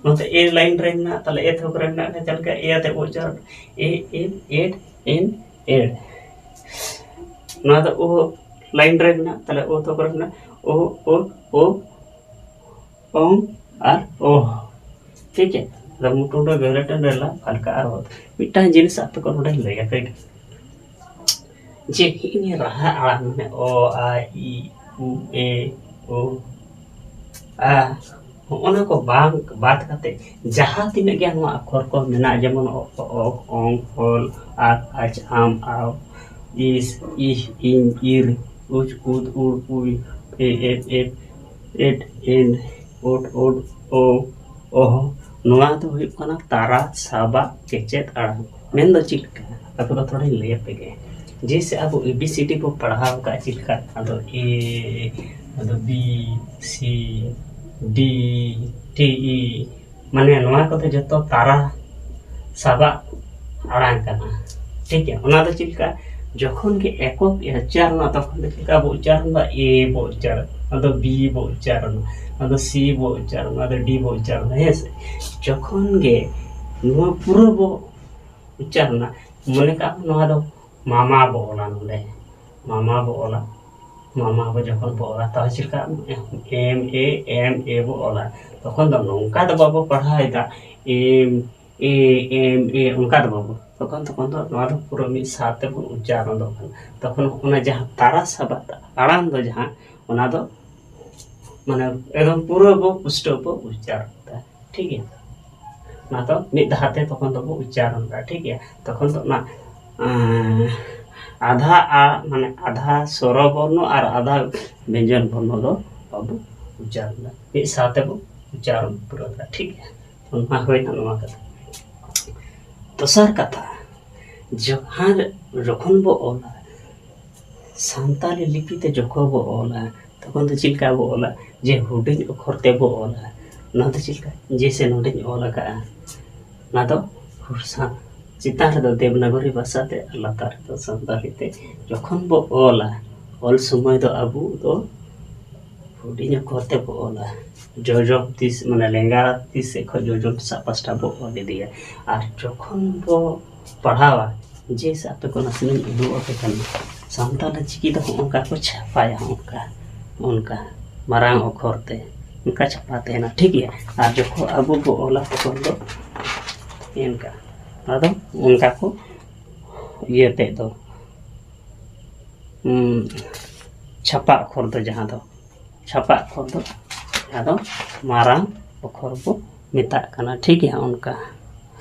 ᱱᱚᱛᱮ ᱮ ᱞᱟᱭᱤᱱ ᱨᱮ ᱢᱮᱱᱟᱜᱼᱟ, ᱛᱟᱦᱞᱮ ᱮ ᱛᱷᱚᱠ ᱨᱮ ᱢᱮᱱᱟᱜ ᱠᱷᱟᱱ ᱪᱮᱫ ᱞᱮᱠᱟ? ᱮ ᱟᱛᱮ ᱩᱪᱪᱟᱨᱚᱱ, ᱮ, ᱮ, ᱮᱰ, ᱮᱱ, ᱮᱰ᱾ ᱱᱚᱣᱟ ᱫᱚ ᱳ ᱞᱟᱭᱤᱱ ᱨᱮ ᱢᱮᱱᱟᱜᱼᱟ, ᱛᱟᱦᱞᱮ ᱳ ᱛᱷᱚᱠ ᱨᱮ ᱢᱮᱱᱟᱜᱼᱟ, ᱳ, ᱳ, ᱳ, ᱚᱝ ᱟᱨ ᱳᱦ᱾ ᱴᱷᱤᱠ ᱜᱮᱭᱟ? ᱟᱫᱚ ᱢᱩᱴᱩᱱᱰᱟᱹ, ᱜᱟᱹᱦᱞᱟᱹᱴᱟᱹ, ᱨᱮᱞᱟ, ᱯᱷᱟᱞᱠᱟ ᱟᱨ ᱦᱚᱫ᱾ ᱢᱤᱫᱴᱟᱝ ᱡᱤᱱᱤᱥ ᱟᱯᱮ ᱠᱚ ᱱᱚᱰᱮᱧ ᱞᱟᱹᱭ ᱟᱯᱮ ᱜᱮ᱾ ᱡᱮ ᱦᱤᱸᱜᱼᱤ ᱱᱤᱭᱟᱹ ᱨᱟᱦᱟ ᱟᱲᱟᱝ, ᱢᱟᱱᱮ ᱚ, ᱟ, ᱤ, ᱩ, ᱮ, ᱳ, ᱟ, ᱦᱚᱸᱜᱼᱚ ᱱᱟ ᱠᱚ ᱵᱟᱝ ᱵᱟᱫ ᱠᱟᱛᱮ ᱡᱟᱦᱟᱸ ᱛᱤᱱᱟᱹᱜ ᱜᱮ ᱱᱚᱣᱟ ᱟᱠᱷᱚᱨ ᱠᱚ ᱢᱮᱱᱟᱜᱼᱟ, ᱡᱮᱢᱚᱱ ᱚ, ᱚ, ᱚ, ᱚᱝ, ᱚᱞ, ᱟᱠ, ᱟᱪ, ᱟᱢ, ᱟᱣ, ᱤᱥ, ᱤᱦ, ᱤᱧ, ᱤᱨ, ᱩᱪ, ᱩᱫ, ᱩᱲ, ᱩᱭ, ᱮ, ᱮᱯ, ᱮᱯ, ᱮᱰ, ᱮᱱᱰ, ᱳᱴ, ᱳᱰ, ᱳ, ᱚᱦ, ᱱᱚᱣᱟ ᱫᱚ ᱦᱩᱭᱩᱜ ᱠᱟᱱᱟ ᱛᱟᱨᱟ ᱥᱟᱵᱟᱜ ᱠᱮᱪᱮᱫ ᱟᱲᱟᱝ᱾ ᱢᱮᱱᱫᱚ ᱪᱮᱫ ᱞᱮᱠᱟ? ᱟᱯᱮ ᱫᱚ ᱛᱷᱚᱲᱟᱧ ᱞᱟᱹᱭ ᱟᱯᱮ ᱜᱮ᱾ ᱡᱮᱭᱥᱮ ᱟᱵᱚ ᱮ ᱵᱤ ᱥᱤ ᱰᱤ ᱵᱚ ᱯᱟᱲᱦᱟᱣ ᱟᱠᱟᱫ ᱪᱮᱫ ᱞᱮᱠᱟ, ᱟᱫᱚ ᱮ, ᱟᱫᱚ ᱵᱤ, ᱥᱤ, ᱰᱤ, ᱴᱤ, ᱤ, ᱢᱟᱱᱮ ᱱᱚᱣᱟ ᱠᱚᱫᱚ ᱡᱚᱛᱚ ᱛᱟᱨᱟ ᱥᱟᱵᱟᱜ ᱟᱲᱟᱝ ᱠᱟᱱᱟ᱾ ᱴᱷᱤᱠ ᱜᱮᱭᱟ, ᱚᱱᱟ ᱫᱚ ᱪᱮᱫ ᱞᱮᱠᱟ? ᱡᱚᱠᱷᱚᱱ ᱜᱮ ᱮᱠᱚᱠ ᱩᱪᱪᱟᱨᱚᱱᱟ, ᱛᱚᱠᱷᱚᱱ ᱫᱚ ᱪᱮᱫ ᱞᱮᱠᱟ ᱵᱚ ᱩᱪᱪᱟᱨᱚᱱ ᱫᱟ? ᱮ ᱵᱚ ᱩᱪᱪᱟᱨᱚᱱ, ᱟᱫᱚ ᱵᱤ ᱵᱚ ᱩᱪᱪᱟᱨᱚᱱ, ᱟᱫᱚ ᱥᱤ ᱵᱚ ᱩᱪᱪᱟᱨᱚᱱ, ᱟᱫᱚ ᱰᱤ ᱵᱚ ᱩᱪᱪᱟᱨᱚᱱ, ᱦᱮᱸ ᱥᱮ? ᱡᱚᱠᱷᱚᱱ ᱜᱮ ᱱᱚᱣᱟ ᱯᱩᱨᱟᱹ ᱵᱚ ᱩᱪᱪᱟᱨᱚᱱᱟ, ᱢᱚᱱᱮ ᱠᱟᱜ ᱢᱮ ᱱᱚᱣᱟ ᱫᱚ ᱢᱟᱢᱟ ᱵᱚ ᱚᱞᱟ ᱱᱚᱰᱮ, ᱢᱟᱢᱟ ᱵᱚ ᱚᱞᱟ᱾ ᱢᱟᱢᱟ ᱵᱚ ᱡᱚᱠᱷᱚᱱ ᱵᱚ ᱚᱞᱟ, ᱛᱟᱦᱚᱞᱮ ᱪᱮᱫ ᱞᱮᱠᱟ? ᱮᱢ ᱮ, ᱮᱢ ᱮ ᱵᱚ ᱚᱞᱟ᱾ ᱛᱚᱠᱷᱚᱱ ᱫᱚ ᱱᱚᱝᱠᱟ ᱫᱚ ᱵᱟᱵᱚ ᱯᱟᱲᱦᱟᱣ ᱮᱫᱟ, ᱮᱢ ᱮ, ᱮᱢ ᱮ, ᱚᱱᱠᱟ ᱫᱚ ᱵᱟᱵᱚ᱾ ᱛᱚᱠᱷᱚᱱ, ᱛᱚᱠᱷᱚᱱ ᱫᱚ ᱱᱚᱣᱟ ᱫᱚ ᱯᱩᱨᱟᱹ ᱢᱤᱫ ᱥᱟᱶ ᱛᱮᱵᱚᱱ ᱩᱪᱪᱟᱨᱚᱱ ᱫᱚ ᱠᱟᱱᱟ᱾ ᱛᱚᱠᱷᱚᱱ ᱚᱱᱟ ᱡᱟᱦᱟᱸ ᱛᱟᱨᱟ ᱥᱟᱵᱟᱜ ᱟᱲᱟᱝ ᱫᱚ ᱡᱟᱦᱟᱸ, ᱚᱱᱟ ᱫᱚ ᱢᱟᱱᱮ ᱮᱠᱫᱚᱢ ᱯᱩᱨᱟᱹ ᱵᱚ ᱯᱩᱥᱴᱟᱹᱣ ᱵᱚ ᱩᱪᱪᱟᱨᱚᱱ ᱫᱟ, ᱴᱷᱤᱠ ᱜᱮᱭᱟ᱾ ᱚᱱᱟ ᱫᱚ ᱢᱤᱫ ᱫᱷᱟᱣ ᱛᱮ ᱛᱚᱠᱷᱚᱱ ᱫᱚᱵᱚ ᱩᱪᱪᱟᱨᱚᱱ ᱫᱟ, ᱴᱷᱤᱠ ᱜᱮᱭᱟ᱾ ᱛᱚᱠᱷᱚᱱ ᱫᱚ ᱚᱱᱟ, ᱟᱸ, ᱟᱫᱷᱟ ᱟ, ᱢᱟᱱᱮ ᱟᱫᱷᱟ ᱥᱚᱨᱚ ᱵᱚᱨᱱᱚ ᱟᱨ ᱟᱫᱷᱟ ᱵᱮᱧᱡᱚᱱ ᱵᱚᱨᱱᱚ ᱫᱚ ᱵᱟᱵᱚ ᱩᱪᱪᱟᱨᱚᱱ ᱫᱟ, ᱢᱤᱫ ᱥᱟᱶ ᱛᱮᱵᱚ ᱩᱪᱪᱟᱨᱚᱱ ᱯᱩᱨᱟᱹᱣ ᱫᱟ, ᱴᱷᱤᱠ ᱜᱮᱭᱟ᱾ ᱚᱱᱟ ᱦᱩᱭᱱᱟ ᱱᱚᱣᱟ ᱠᱟᱛᱷᱟ᱾ ᱫᱚᱥᱟᱨ ᱠᱟᱛᱷᱟ, ᱡᱟᱦᱟᱸ ᱨᱮ, ᱡᱚᱠᱷᱚᱱ ᱵᱚ ᱚᱞᱟ, ᱥᱟᱱᱛᱟᱞᱤ ᱞᱤᱯᱤ ᱛᱮ ᱡᱚᱠᱷᱚᱱ ᱵᱚ ᱚᱞᱟ, ᱛᱚᱠᱷᱚᱱ ᱫᱚ ᱪᱮᱫ ᱞᱮᱠᱟ ᱵᱚ ᱚᱞᱟ? ᱡᱮ ᱦᱩᱰᱤᱧ ᱚᱠᱷᱚᱨ ᱛᱮᱵᱚ ᱚᱞᱟ᱾ ᱚᱱᱟ ᱫᱚ ᱪᱮᱫ ᱞᱮᱠᱟ? ᱡᱮᱭᱥᱮ ᱱᱚᱰᱮᱧ ᱚᱞ ᱟᱠᱟᱜᱼᱟ, ᱚᱱᱟ ᱫᱚ ᱥᱟ-, ᱪᱮᱛᱟᱱ ᱨᱮᱫᱚ ᱫᱮᱵᱽᱱᱟᱜᱚᱨᱤ ᱵᱷᱟᱥᱟ ᱛᱮ ᱟᱨ ᱞᱟᱛᱟᱨ ᱨᱮᱫᱚ ᱥᱟᱱᱛᱟᱲᱤ ᱛᱮ᱾ ᱡᱚᱠᱷᱚᱱ ᱵᱚ ᱚᱞᱟ, ᱚᱞ ᱥᱚᱢᱚᱭ ᱫᱚ ᱟᱵᱚ ᱫᱚ ᱦᱩᱰᱤᱧ ᱚᱠᱷᱚᱨ ᱛᱮᱵᱚ ᱚᱞᱟ᱾ ᱡᱚᱡᱚᱢ ᱛᱤ ᱥᱮ-, ᱢᱟᱱᱮ ᱞᱮᱸᱜᱟ ᱛᱤ ᱥᱮᱫ ᱠᱷᱚᱱ ᱡᱚᱡᱚᱢ ᱥᱮᱫ ᱯᱟᱥᱴᱟ ᱵᱚ ᱚᱞ ᱤᱫᱤᱭᱟ᱾ ᱟᱨ ᱡᱚᱠᱷᱚᱱ ᱵᱚ ᱯᱟᱲᱦᱟᱣᱟ, ᱡᱮ ᱥᱮ ᱟᱯᱮ ᱠᱚ ᱱᱟᱥᱮᱱᱟᱜ ᱤᱧ ᱩᱫᱩᱜ ᱟᱯᱮ ᱠᱟᱱᱟ, ᱥᱟᱱᱛᱟᱲ ᱪᱤᱠᱤ ᱫᱚ ᱦᱚᱸᱜᱼᱚ ᱱᱚᱝᱠᱟ ᱠᱚ ᱪᱷᱟᱯᱟᱭᱟ, ᱦᱚᱸᱜᱼᱚ ᱱᱚᱝᱠᱟ, ᱚᱱᱠᱟ ᱢᱟᱨᱟᱝ ᱚᱠᱷᱚᱨ ᱛᱮ ᱚᱱᱠᱟ ᱪᱷᱟᱯᱟ ᱛᱟᱦᱮᱱᱟ, ᱴᱷᱤᱠ ᱜᱮᱭᱟ᱾ ᱟᱨ ᱡᱚᱠᱷᱚᱱ ᱟᱵᱚ ᱵᱚ ᱚᱞᱟ, ᱛᱚᱠᱷᱚᱱ ᱫᱚ ᱚᱱᱠᱟ, ᱟᱫᱚ ᱚᱱᱠᱟ ᱠᱚ ᱤᱭᱟᱹ ᱛᱮᱫ ᱫᱚ ᱩᱸ, ᱪᱷᱟᱯᱟ ᱚᱠᱷᱚᱨ ᱫᱚ ᱡᱟᱦᱟᱸ ᱫᱚ, ᱪᱷᱟᱯᱟ ᱚᱠᱷᱚᱨ ᱫᱚ ᱡᱟᱦᱟᱸ ᱫᱚ ᱢᱟᱨᱟᱝ ᱚᱠᱷᱚᱨ ᱵᱚ ᱢᱮᱛᱟᱜ ᱠᱟᱱᱟ, ᱴᱷᱤᱠ ᱜᱮᱭᱟ᱾ ᱚᱱᱠᱟ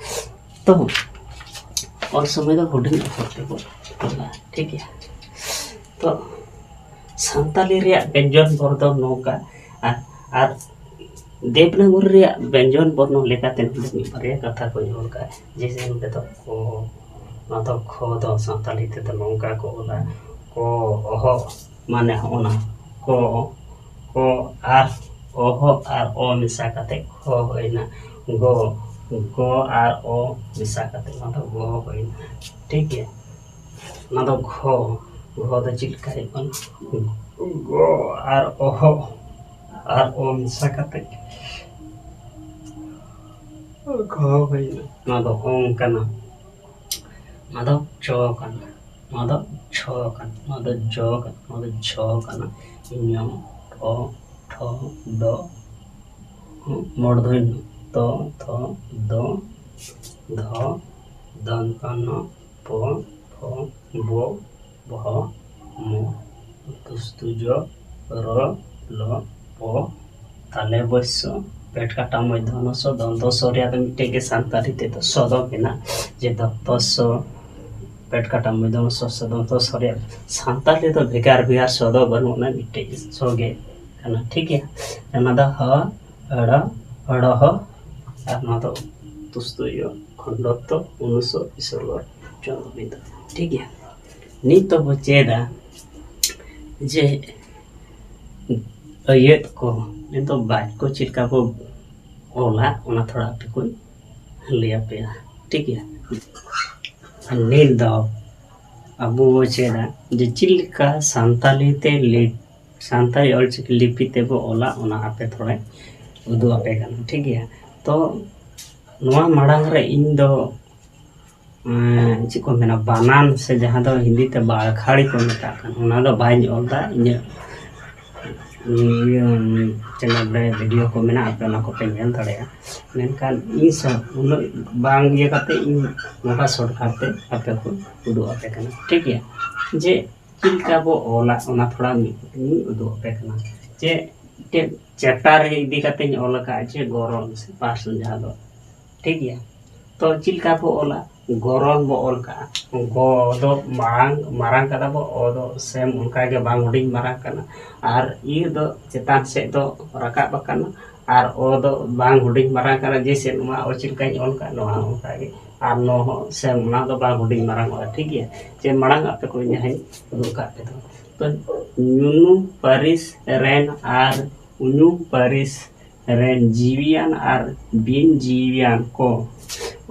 ᱛᱚ ᱚᱞ ᱥᱚᱢᱚᱭ ᱫᱚ ᱦᱩᱰᱤᱧ ᱚᱠᱷᱚᱨ ᱛᱮᱵᱚ ᱚᱞᱟ, ᱴᱷᱤᱠ ᱜᱮᱭᱟ᱾ ᱛᱚ ᱥᱟᱱᱛᱟᱞᱤ ᱨᱮᱭᱟᱜ ᱵᱮᱧᱡᱚᱱ ᱵᱚᱨᱱᱚ ᱱᱚᱝᱠᱟ, ᱟᱨ, ᱟᱨ ᱫᱮᱵᱽᱱᱟᱜᱚᱨᱤ ᱨᱮᱭᱟᱜ ᱵᱮᱧᱡᱚᱱ ᱵᱚᱨᱱᱚ ᱞᱮᱠᱟᱛᱮ ᱱᱚᱰᱮ ᱢᱤᱫ ᱵᱟᱨᱭᱟ ᱠᱟᱛᱷᱟ ᱠᱚᱧ ᱚᱞ ᱠᱟᱜᱼᱟ᱾ ᱡᱮᱭᱥᱮ ᱱᱚᱰᱮ ᱫᱚ ᱠᱚ, ᱱᱚᱣᱟ ᱫᱚ ᱠᱷᱚ ᱫᱚ ᱥᱟᱱᱛᱟᱞᱤ ᱛᱮᱫᱚ ᱱᱚᱝᱠᱟ ᱠᱚ ᱚᱞᱟ, ᱠᱚ ᱚᱦᱚ, ᱢᱟᱱᱮ ᱦᱚᱸᱜᱼᱚ ᱱᱟ ᱠᱚ, ᱠᱚ ᱟᱨ ᱚᱦᱚ ᱟᱨ ᱚ ᱢᱮᱥᱟ ᱠᱟᱛᱮ ᱠᱷᱚ ᱦᱩᱭᱱᱟ᱾ ᱜᱚ, ᱜᱚ ᱟᱨ ᱚ ᱢᱮᱥᱟ ᱠᱟᱛᱮ ᱱᱚᱣᱟ ᱫᱚ ᱜᱚ ᱦᱩᱭᱱᱟ, ᱴᱷᱤᱠ ᱜᱮᱭᱟ᱾ ᱚᱱᱟ ᱫᱚ ᱜᱷᱚ, ᱜᱷᱚ ᱫᱚ ᱪᱮᱫ ᱞᱮᱠᱟ ᱦᱩᱭᱩᱜ ᱠᱟᱱᱟ? ᱜᱚ ᱟᱨ ᱚᱦᱚ ᱟᱨ ᱚ ᱢᱮᱥᱟ ᱠᱟᱛᱮ ᱜᱷᱚ ᱦᱩᱭᱱᱟ᱾ ᱱᱚᱣᱟ ᱫᱚ ᱚᱝ ᱠᱟᱱᱟ, ᱱᱚᱣᱟ ᱫᱚ ᱪᱚ ᱠᱟᱱᱟ, ᱱᱚᱣᱟ ᱫᱚ ᱪᱷᱚ ᱠᱟᱱᱟ, ᱱᱚᱣᱟ ᱫᱚ ᱡᱚ ᱠᱟᱱᱟ, ᱱᱚᱣᱟ ᱫᱚ ᱡᱷᱚ ᱠᱟᱱᱟ᱾ ᱧᱚ, ᱴᱷᱚ, ᱴᱷᱚ, ᱰᱚ, ᱢᱚᱲᱫᱷᱚᱱ ᱛᱚ, ᱛᱷᱚ, ᱫᱚ, ᱫᱷᱚ, ᱫᱚᱱᱛᱚᱱᱚ, ᱯᱚ, ᱯᱷᱚ, ᱵᱚ, ᱵᱷᱚ, ᱢᱚ, ᱛᱩᱥᱛᱩᱡᱚ, ᱨᱚ, ᱞᱚ, ᱯᱚ, ᱛᱟᱞᱮ ᱵᱚᱭᱥᱚ, ᱯᱮᱴ ᱠᱟᱴᱟ ᱢᱚᱭᱫᱷᱚᱱᱚ ᱥᱚ, ᱫᱚᱱᱛᱚ ᱥᱚ ᱨᱮᱭᱟᱜ ᱫᱚ ᱢᱤᱫᱴᱮᱡ ᱜᱮ ᱥᱟᱱᱛᱟᱲᱤ ᱛᱮᱫᱚ ᱥᱚ ᱫᱚ ᱢᱮᱱᱟᱜᱼᱟ, ᱡᱮ ᱫᱚᱱᱛᱚ ᱥᱚ, ᱯᱮᱴ ᱠᱟᱴᱟ ᱢᱚᱭᱫᱷᱚᱱᱚ ᱥᱚ, ᱥᱚ ᱫᱚᱱᱛᱚ ᱥᱚ ᱨᱮᱭᱟᱜ ᱥᱟᱱᱛᱟᱲᱤ ᱫᱚ ᱵᱷᱮᱜᱟᱨ ᱵᱷᱮᱜᱟᱨ ᱥᱚ ᱫᱚ ᱵᱟᱹᱱᱩᱜ ᱟᱱᱟ, ᱢᱤᱫᱴᱮᱡ ᱥᱚ ᱜᱮ ᱠᱟᱱᱟ, ᱴᱷᱤᱠ ᱜᱮᱭᱟ᱾ ᱚᱱᱟ ᱫᱚ ᱦᱚ, ᱦᱚᱲᱚ, ᱦᱚᱲᱚᱦᱚ, ᱟᱨ ᱱᱚᱣᱟ ᱫᱚ ᱛᱩᱥᱛᱩᱭᱚ ᱠᱷᱚᱸᱰᱚᱛᱛᱚ ᱩᱱᱩᱥᱚ ᱤᱥᱚᱨᱜᱚᱨ ᱪᱚᱱᱫᱨᱚᱵᱤᱱᱫᱩ, ᱴᱷᱤᱠ ᱜᱮᱭᱟ᱾ ᱱᱤᱛ ᱫᱚᱵᱚ ᱪᱮᱫᱟ ᱡᱮ ᱟᱹᱭᱟᱹᱛ ᱠᱚ, ᱱᱤᱛᱚᱜ ᱵᱟᱪ ᱠᱚ ᱪᱮᱫ ᱞᱮᱠᱟ ᱵᱚ ᱚᱞᱟ, ᱚᱱᱟ ᱛᱷᱚᱲᱟ ᱟᱯᱮ ᱠᱚᱧ ᱞᱟᱹᱭ ᱟᱯᱮᱭᱟ, ᱴᱷᱤᱠ ᱜᱮᱭᱟ᱾ ᱟᱨ ᱱᱤᱛ ᱫᱚ ᱟᱵᱚ ᱵᱚ ᱪᱮᱫᱟ ᱡᱮ ᱪᱮᱫ ᱞᱮᱠᱟ ᱥᱟᱱᱛᱟᱞᱤ ᱛᱮ ᱞᱤᱯ-, ᱥᱟᱱᱛᱟᱲᱤ ᱚᱞᱪᱤᱠᱤ ᱞᱤᱯᱤ ᱛᱮᱵᱚ ᱚᱞᱟ, ᱚᱱᱟ ᱟᱯᱮ ᱛᱷᱚᱲᱟᱧ ᱩᱫᱩᱜ ᱟᱯᱮ ᱠᱟᱱᱟ, ᱴᱷᱤᱠ ᱜᱮᱭᱟ᱾ ᱛᱚ ᱱᱚᱣᱟ ᱢᱟᱲᱟᱝ ᱨᱮ ᱤᱧ ᱫᱚ ᱮᱸ, ᱪᱮᱫ ᱠᱚ ᱢᱮᱱᱟ, ᱵᱟᱱᱟᱱ ᱥᱮ ᱡᱟᱦᱟᱸ ᱫᱚ ᱦᱤᱱᱫᱤ ᱛᱮ ᱵᱟᱲᱠᱷᱟᱲᱤ ᱠᱚ ᱢᱮᱛᱟᱜ ᱠᱟᱱ, ᱚᱱᱟ ᱫᱚ ᱵᱟᱹᱧ ᱚᱞ ᱮᱫᱟ᱾ ᱤᱧᱟᱹᱜ ᱤᱭᱟᱹ ᱪᱮᱱᱮᱞ ᱨᱮ ᱵᱷᱤᱰᱤᱭᱳ ᱠᱚ ᱢᱮᱱᱟᱜ ᱟᱠᱟᱫᱟ, ᱚᱱᱟ ᱠᱚᱯᱮ ᱧᱮᱞ ᱫᱟᱲᱮᱭᱟᱜᱼᱟ᱾ ᱢᱮᱱᱠᱷᱟᱱ ᱤᱧ ᱥᱟᱶ ᱩᱱᱟᱹᱜ ᱵᱟᱝ ᱤᱭᱟᱹ ᱠᱟᱛᱮ ᱤᱧ ᱱᱚᱝᱠᱟ ᱥᱚᱨᱴᱠᱟᱴ ᱛᱮ ᱟᱯᱮ ᱠᱚ ᱩᱫᱩᱜ ᱟᱯᱮ ᱠᱟᱱᱟ, ᱴᱷᱤᱠ ᱜᱮᱭᱟ᱾ ᱡᱮ ᱪᱮᱫ ᱞᱮᱠᱟ ᱵᱚ ᱚᱞᱟ, ᱚᱱᱟ ᱛᱷᱚᱲᱟ ᱢᱤᱫ ᱤᱧ ᱩᱫᱩᱜ ᱟᱯᱮ ᱠᱟᱱᱟ᱾ ᱡᱮ ᱢᱤᱫᱴᱮᱡ ᱪᱮᱯᱴᱟᱨ ᱨᱮ ᱤᱫᱤ ᱠᱟᱛᱮᱧ ᱚᱞ ᱟᱠᱟᱫᱼᱟ, ᱡᱮ ᱜᱚᱨᱚᱱ ᱥᱮ ᱯᱟᱥ ᱡᱟᱦᱟᱸ ᱫᱚ, ᱴᱷᱤᱠ ᱜᱮᱭᱟ᱾ ᱛᱚ ᱪᱮᱫ ᱞᱮᱠᱟ ᱵᱚ ᱚᱞᱟ? ᱜᱚᱨᱚᱱ ᱵᱚ ᱚᱞ ᱠᱟᱜᱼᱟ᱾ ᱜᱚ ᱫᱚ ᱢᱟᱲᱟᱝ, ᱢᱟᱨᱟᱝ ᱠᱟᱫᱟ ᱵᱚ, ᱚ ᱫᱚ ᱥᱮᱢ ᱚᱱᱠᱟ ᱜᱮ ᱵᱟᱝ ᱦᱩᱰᱤᱧ ᱢᱟᱨᱟᱝ ᱠᱟᱱᱟ, ᱟᱨ ᱤᱨ ᱫᱚ ᱪᱮᱛᱟᱱ ᱥᱮᱫ ᱫᱚ ᱨᱟᱠᱟᱵ ᱟᱠᱟᱱᱟ, ᱟᱨ ᱚ ᱫᱚ ᱵᱟᱝ ᱦᱩᱰᱤᱧ ᱢᱟᱨᱟᱝ ᱠᱟᱱᱟ᱾ ᱡᱮᱭᱥᱮ ᱱᱚᱣᱟ ᱚ ᱪᱮᱫ ᱞᱮᱠᱟᱧ ᱚᱞ ᱠᱟᱜ, ᱱᱚᱣᱟ ᱦᱚᱸ ᱚᱱᱠᱟ ᱜᱮ, ᱟᱨ ᱱᱚ ᱦᱚᱸ ᱥᱮᱢ, ᱚᱱᱟ ᱫᱚ ᱵᱟᱝ ᱦᱩᱰᱤᱧ ᱢᱟᱨᱟᱝ ᱚᱜᱼᱟ, ᱴᱷᱤᱠ ᱜᱮᱭᱟ᱾ ᱡᱮ ᱢᱟᱲᱟᱝ ᱟᱯᱮ ᱠᱚ ᱡᱟᱦᱟᱸᱧ ᱩᱫᱩᱜ ᱠᱟᱜ ᱯᱮ ᱫᱚ, ᱛᱚ ᱧᱩᱱᱩ ᱯᱟᱹᱨᱤᱥ ᱨᱮᱱ ᱟᱨ ᱩᱧᱩ ᱯᱟᱹᱨᱤᱥ ᱨᱮᱱ ᱡᱤᱣᱤᱭᱟᱱ ᱟᱨ ᱵᱤᱱ ᱡᱤᱣᱤᱭᱟᱱ ᱠᱚ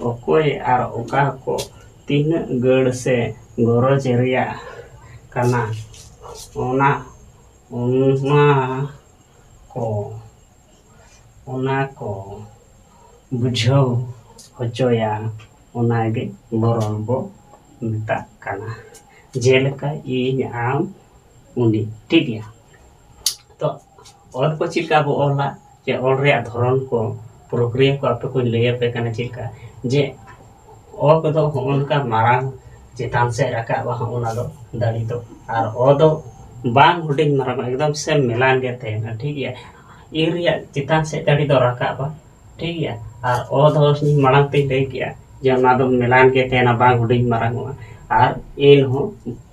ᱚᱠᱚᱭ ᱟᱨ ᱚᱠᱟ ᱠᱚ ᱛᱤᱱᱟᱹᱜ ᱜᱟᱹᱲ ᱥᱮ ᱜᱚᱨᱚᱡᱽ ᱨᱮᱭᱟᱜ ᱠᱟᱱᱟ, ᱚᱱᱟ, ᱚᱱᱟ ᱠᱚ, ᱚᱱᱟ ᱠᱚ ᱵᱩᱡᱷᱟᱹᱣ ᱦᱚᱪᱚᱭᱟ, ᱚᱱᱟᱜᱮ ᱜᱚᱨᱚᱱ ᱵᱚ ᱢᱮᱛᱟᱜ ᱠᱟᱱᱟ᱾ ᱡᱮᱞᱮᱠᱟ ᱤᱧ, ᱟᱢ, ᱩᱱᱤ, ᱴᱷᱤᱠ ᱜᱮᱭᱟ᱾ ᱛᱚ ᱚᱞ ᱠᱚ ᱪᱮᱫ ᱞᱮᱠᱟ ᱵᱚ ᱚᱞᱟ, ᱡᱮ ᱚᱞ ᱨᱮᱭᱟᱜ ᱫᱷᱚᱨᱚᱱ ᱠᱚ, ᱯᱨᱚᱠᱨᱤᱭᱟ ᱠᱚ ᱟᱯᱮ ᱠᱚᱧ ᱞᱟᱹᱭ ᱟᱯᱮ ᱠᱟᱱᱟ ᱪᱮᱫ ᱞᱮᱠᱟ, ᱡᱮ ᱚ ᱠᱚᱫᱚ ᱦᱚᱸᱜᱼᱚ ᱱᱚᱝᱠᱟ ᱢᱟᱨᱟᱝ ᱪᱮᱛᱟᱱ ᱥᱮᱫ ᱨᱟᱠᱟᱵᱼᱟ, ᱦᱚᱸᱜᱼᱚ ᱱᱟ ᱫᱚ ᱫᱟᱲᱮ ᱫᱚ, ᱟᱨ ᱚ ᱫᱚ ᱵᱟᱝ ᱦᱩᱰᱤᱧ ᱢᱟᱨᱟᱝ, ᱮᱠᱫᱚᱢ ᱥᱮᱢ ᱢᱮᱞᱟᱱ ᱜᱮ ᱛᱟᱦᱮᱱᱟ, ᱴᱷᱤᱠ ᱜᱮᱭᱟ᱾ ᱤᱨ ᱨᱮᱭᱟᱜ ᱪᱮᱛᱟᱱ ᱥᱮᱫ ᱫᱟᱲᱮ ᱫᱚ ᱨᱟᱠᱟᱵᱼᱟ, ᱴᱷᱤᱠ ᱜᱮᱭᱟ᱾ ᱟᱨ ᱚ ᱫᱚ ᱢᱟᱲᱟᱝ ᱛᱮᱧ ᱞᱟᱹᱭ ᱠᱮᱜᱼᱟ ᱡᱮ ᱚᱱᱟ ᱫᱚ ᱢᱮᱞᱟᱱ ᱜᱮ ᱛᱟᱦᱮᱱᱟ, ᱵᱟᱝ ᱦᱩᱰᱤᱧ ᱢᱟᱨᱟᱝ ᱚᱜᱼᱟ, ᱟᱨ ᱮᱱ ᱦᱚᱸ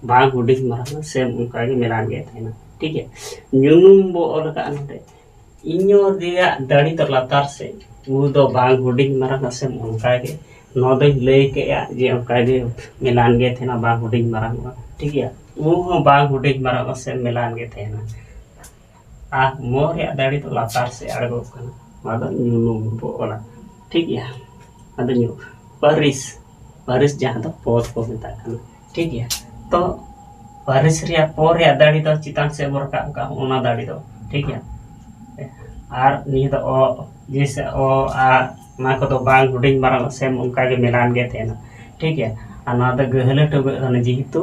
ᱵᱟᱝ ᱦᱩᱰᱤᱧ ᱢᱟᱨᱟᱝ ᱚᱜᱼᱟ, ᱥᱮᱢ ᱚᱱᱠᱟ ᱜᱮ ᱢᱮᱞᱟᱱ ᱜᱮ ᱛᱟᱦᱮᱱᱟ, ᱴᱷᱤᱠ ᱜᱮᱭᱟ᱾ ᱧᱩᱱᱩᱢ ᱵᱚ ᱚᱞ ᱠᱟᱜᱼᱟ ᱱᱚᱰᱮ, ᱤᱧᱚ ᱨᱮᱭᱟᱜ ᱫᱟᱲᱮ ᱫᱚ ᱞᱟᱛᱟᱨ ᱥᱮᱫ, ᱩ ᱫᱚ ᱵᱟᱝ ᱦᱩᱰᱤᱧ ᱢᱟᱨᱟᱝ ᱚᱜᱼᱟ, ᱥᱮᱢ ᱚᱱᱠᱟ ᱜᱮ, ᱱᱚᱣᱟ ᱫᱚᱧ ᱞᱟᱹᱭ ᱠᱮᱜᱼᱟ ᱡᱮ ᱚᱱᱠᱟ ᱜᱮ ᱢᱮᱞᱟᱱ ᱜᱮ ᱛᱟᱦᱮᱱᱟ, ᱵᱟᱝ ᱦᱩᱰᱤᱧ ᱢᱟᱨᱟᱝ ᱚᱜᱼᱟ, ᱴᱷᱤᱠ ᱜᱮᱭᱟ᱾ ᱩ ᱦᱚᱸ ᱵᱟᱝ ᱦᱩᱰᱤᱧ ᱢᱟᱨᱟᱝ ᱚᱜᱼᱟ, ᱥᱮᱢ ᱢᱮᱞᱟᱱ ᱜᱮ ᱛᱟᱦᱮᱱᱟ᱾ ᱟᱨ ᱢᱚ ᱨᱮᱭᱟᱜ ᱫᱟᱲᱮ ᱫᱚ ᱞᱟᱛᱟᱨ ᱥᱮᱫ ᱟᱬᱜᱚᱜ ᱠᱟᱱᱟ, ᱱᱚᱣᱟ ᱫᱚ ᱧᱩᱱᱩᱢ ᱵᱚ ᱚᱞᱟ, ᱴᱷᱤᱠ ᱜᱮᱭᱟ᱾ ᱟᱫᱚ ᱧᱩ, ᱯᱟᱹᱨᱤᱥ, ᱯᱟᱹᱨᱤᱥ ᱡᱟᱦᱟᱸ ᱫᱚ ᱯᱚᱫ ᱠᱚ ᱢᱮᱛᱟᱜ ᱠᱟᱱᱟ, ᱴᱷᱤᱠ ᱜᱮᱭᱟ᱾ ᱛᱚ ᱯᱟᱹᱨᱤᱥ ᱨᱮᱭᱟᱜ ᱯᱚ ᱨᱮᱭᱟᱜ ᱫᱟᱲᱮ ᱫᱚ ᱪᱮᱛᱟᱱ ᱥᱮᱫ ᱵᱚ ᱨᱟᱠᱟᱵ ᱠᱟᱜᱼᱟ, ᱚᱱᱟ ᱫᱟᱲᱮ ᱫᱚ, ᱴᱷᱤᱠ ᱜᱮᱭᱟ᱾ ᱟᱨ ᱱᱤᱭᱟᱹ ᱫᱚ ᱚ, ᱡᱮᱭᱥᱮ ᱚ, ᱟ, ᱚᱱᱟ ᱠᱚᱫᱚ ᱵᱟᱝ ᱦᱩᱰᱤᱧ ᱢᱟᱨᱟᱝ ᱥᱮᱢ ᱚᱱᱠᱟ ᱜᱮ ᱢᱮᱞᱟᱱ ᱜᱮ ᱛᱟᱦᱮᱱᱟ, ᱴᱷᱤᱠ ᱜᱮᱭᱟ᱾ ᱟᱨ ᱱᱚᱣᱟ ᱫᱚ ᱜᱟᱹᱦᱞᱟᱹ ᱴᱩᱰᱟᱹᱜ ᱠᱟᱱᱟ, ᱡᱮᱦᱮᱛᱩ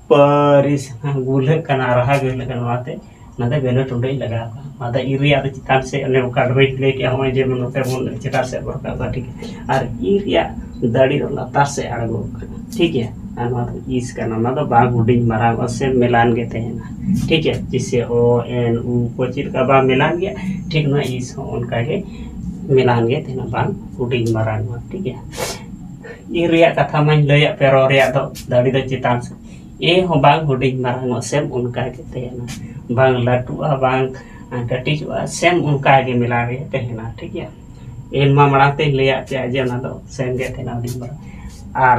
ᱯᱟᱹᱨᱤᱥ ᱜᱩᱞᱦᱟᱹᱜ ᱠᱟᱱᱟ, ᱨᱟᱦᱟ ᱜᱟᱹᱦᱞᱟᱹᱜ ᱠᱟᱱᱟ, ᱚᱱᱟᱛᱮ ᱚᱱᱟ ᱫᱚ ᱜᱟᱹᱦᱞᱟᱹ ᱴᱩᱰᱟᱹᱜ ᱤᱧ ᱞᱟᱜᱟᱣ ᱠᱟᱜᱼᱟ᱾ ᱚᱱᱟ ᱫᱚ ᱤᱨ ᱨᱮᱭᱟᱜ ᱫᱚ ᱪᱮᱛᱟᱱ ᱥᱮᱫ, ᱚᱱᱮ ᱚᱱᱠᱟ ᱰᱨᱚᱭᱤᱝ ᱞᱟᱹᱭ ᱠᱮᱜᱼᱟ, ᱱᱚᱜᱼᱚᱭ ᱡᱮ ᱱᱚᱛᱮ ᱵᱚᱱ ᱪᱮᱛᱟᱱ ᱥᱮᱫ ᱵᱚ ᱨᱟᱠᱟᱵ ᱠᱟᱜᱼᱟ, ᱴᱷᱤᱠ ᱜᱮᱭᱟ᱾ ᱟᱨ ᱤᱨ ᱨᱮᱭᱟᱜ ᱫᱟᱲᱮ ᱫᱚ ᱞᱟᱛᱟᱨ ᱥᱮᱫ ᱟᱬᱜᱚ ᱠᱟᱱᱟ, ᱴᱷᱤᱠ ᱜᱮᱭᱟ᱾ ᱟᱨ ᱱᱚᱣᱟ ᱫᱚ ᱤᱥ ᱠᱟᱱᱟ, ᱚᱱᱟ ᱫᱚ ᱵᱟᱝ ᱦᱩᱰᱤᱧ ᱢᱟᱨᱟᱝᱚᱜᱼᱟ ᱥᱮ ᱢᱮᱞᱟᱱ ᱜᱮ ᱛᱟᱦᱮᱱᱟ᱾ ᱴᱷᱤᱠ ᱜᱮᱭᱟ, ᱡᱮᱭᱥᱮ ᱚ ᱮᱱ ᱩ ᱠᱚ ᱪᱮᱫ ᱞᱮᱠᱟ ᱵᱟᱝ ᱢᱮᱞᱟᱱ ᱜᱮᱭᱟ, ᱴᱷᱤᱠ ᱱᱚᱣᱟ ᱤᱥ ᱦᱚᱸ ᱚᱱᱠᱟ ᱜᱮ ᱢᱮᱞᱟᱱ ᱜᱮ ᱛᱟᱦᱮᱱᱟ, ᱵᱟᱝ ᱦᱩᱰᱤᱧ ᱢᱟᱨᱟᱝᱚᱜᱼᱟ᱾ ᱴᱷᱤᱠ ᱜᱮᱭᱟ, ᱤ ᱨᱮᱭᱟᱜ ᱠᱟᱛᱷᱟ ᱢᱟᱧ ᱞᱟᱹᱭᱟᱫ ᱯᱮ, ᱨᱚ ᱨᱮᱭᱟᱜ ᱫᱚ ᱫᱟᱲᱮ ᱫᱚ ᱪᱮᱛᱟᱱ ᱥᱮᱫ, ᱮ ᱦᱚᱸ ᱵᱟᱝ ᱦᱩᱰᱤᱧ ᱢᱟᱨᱟᱝᱚᱜᱼᱟ, ᱥᱮᱢ ᱚᱱᱠᱟ ᱜᱮ ᱛᱟᱦᱮᱱᱟ, ᱵᱟᱝ ᱞᱟᱹᱴᱩᱜᱼᱟ, ᱵᱟᱝ ᱠᱟᱹᱴᱤᱡᱚᱜᱼᱟ, ᱥᱮᱢ ᱚᱱᱠᱟ ᱜᱮ ᱢᱮᱞᱟᱱ ᱨᱮ ᱛᱟᱦᱮᱱᱟ᱾ ᱴᱷᱤᱠ ᱜᱮᱭᱟ, ᱮᱱ ᱢᱟ ᱢᱟᱲᱟᱝ ᱛᱮᱧ ᱞᱟᱹᱭᱟᱫ ᱯᱮᱭᱟ ᱡᱮ ᱚᱱᱟ ᱫᱚ ᱥᱮᱢ ᱜᱮ ᱛᱟᱦᱮᱱᱟ ᱦᱩᱰᱤᱧ ᱢᱟᱨᱟᱝ᱾ ᱟᱨ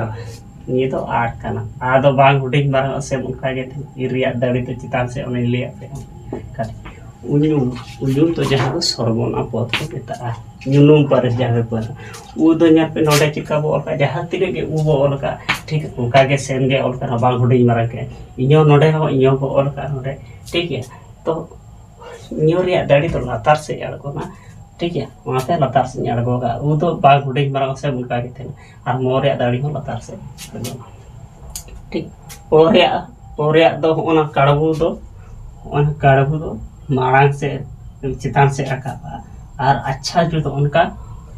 ᱱᱤᱭᱟᱹ ᱫᱚ ᱟᱨ ᱠᱟᱱᱟ, ᱟᱨ ᱫᱚ ᱵᱟᱝ ᱦᱩᱰᱤᱧ ᱢᱟᱨᱟᱝᱚᱜᱼᱟ, ᱥᱮᱢ ᱚᱱᱠᱟ ᱜᱮ ᱛᱟᱦᱮᱱᱟ᱾ ᱤ ᱨᱮᱭᱟᱜ ᱫᱟᱲᱮ ᱫᱚ ᱪᱮᱛᱟᱱ ᱥᱮᱫ, ᱚᱱᱮᱧ ᱞᱟᱹᱭᱟᱫ ᱯᱮᱭᱟ᱾ ᱩᱧᱩᱢ, ᱩᱧᱩᱢ ᱫᱚ ᱡᱟᱦᱟᱸ ᱫᱚ ᱥᱚᱨᱵᱚᱱᱟᱢ ᱯᱚᱫ ᱠᱚ ᱢᱮᱛᱟᱜᱼᱟ, ᱧᱩᱱᱩᱢ ᱯᱟᱹᱨᱤᱥ ᱡᱟᱦᱟᱸ ᱫᱚ ᱯᱟᱹᱨᱤᱥ᱾ ᱩ ᱫᱚ ᱧᱮᱞ ᱯᱮ, ᱱᱚᱰᱮ ᱪᱮᱫ ᱞᱮᱠᱟ ᱵᱚ ᱚᱞ ᱠᱟᱜᱼᱟ, ᱡᱟᱦᱟᱸ ᱛᱤᱱᱟᱹᱜ ᱜᱮ ᱩ ᱵᱚ ᱚᱞ ᱠᱟᱜᱼᱟ, ᱴᱷᱤᱠ ᱚᱱᱠᱟ ᱜᱮ ᱥᱮᱢ ᱜᱮ ᱚᱞ ᱠᱟᱱᱟ, ᱵᱟᱝ ᱦᱩᱰᱤᱧ ᱢᱟᱨᱟᱝ ᱜᱮ᱾ ᱤᱧ ᱦᱚᱸ ᱱᱚᱰᱮ ᱦᱚᱸ ᱤᱧ ᱦᱚᱸ ᱵᱚ ᱚᱞ ᱠᱟᱜᱼᱟ ᱱᱚᱰᱮ, ᱴᱷᱤᱠ ᱜᱮᱭᱟ᱾ ᱛᱚ ᱧᱩ ᱨᱮᱭᱟᱜ ᱫᱟᱲᱮ ᱫᱚ ᱞᱟᱛᱟᱨ ᱥᱮᱫ ᱟᱬᱜᱚᱱᱟ, ᱴᱷᱤᱠ ᱜᱮᱭᱟ, ᱚᱱᱟᱛᱮ ᱞᱟᱛᱟᱨ ᱥᱮᱫ ᱤᱧ ᱟᱬᱜᱚ ᱠᱟᱜᱼᱟ᱾ ᱩ ᱫᱚ ᱵᱟᱝ ᱦᱩᱰᱤᱧ ᱢᱟᱨᱟᱝ ᱥᱮ ᱚᱱᱠᱟ ᱜᱮ ᱛᱟᱦᱮᱱᱟ, ᱟᱨ ᱢᱚ ᱨᱮᱭᱟᱜ ᱫᱟᱲᱮ ᱦᱚᱸ ᱞᱟᱛᱟᱨ ᱥᱮᱫ ᱟᱬᱜᱚᱱᱟ᱾ ᱴᱷᱤᱠ, ᱚ ᱨᱮᱭᱟᱜ, ᱚ ᱨᱮᱭᱟᱜ ᱫᱚ ᱦᱚᱸᱜᱼᱚ ᱱᱟ ᱠᱟᱲᱵᱩ ᱫᱚ, ᱦᱚᱸᱜᱼᱚ ᱱᱟ ᱠᱟᱲᱵᱩ ᱫᱚ ᱢᱟᱲᱟᱝ ᱥᱮᱫ, ᱪᱮᱛᱟᱱ ᱥᱮᱫ ᱨᱟᱠᱟᱵᱼᱟ, ᱟᱨ ᱟᱪᱪᱷᱟ ᱡᱩᱫᱟᱹ ᱚᱱᱠᱟ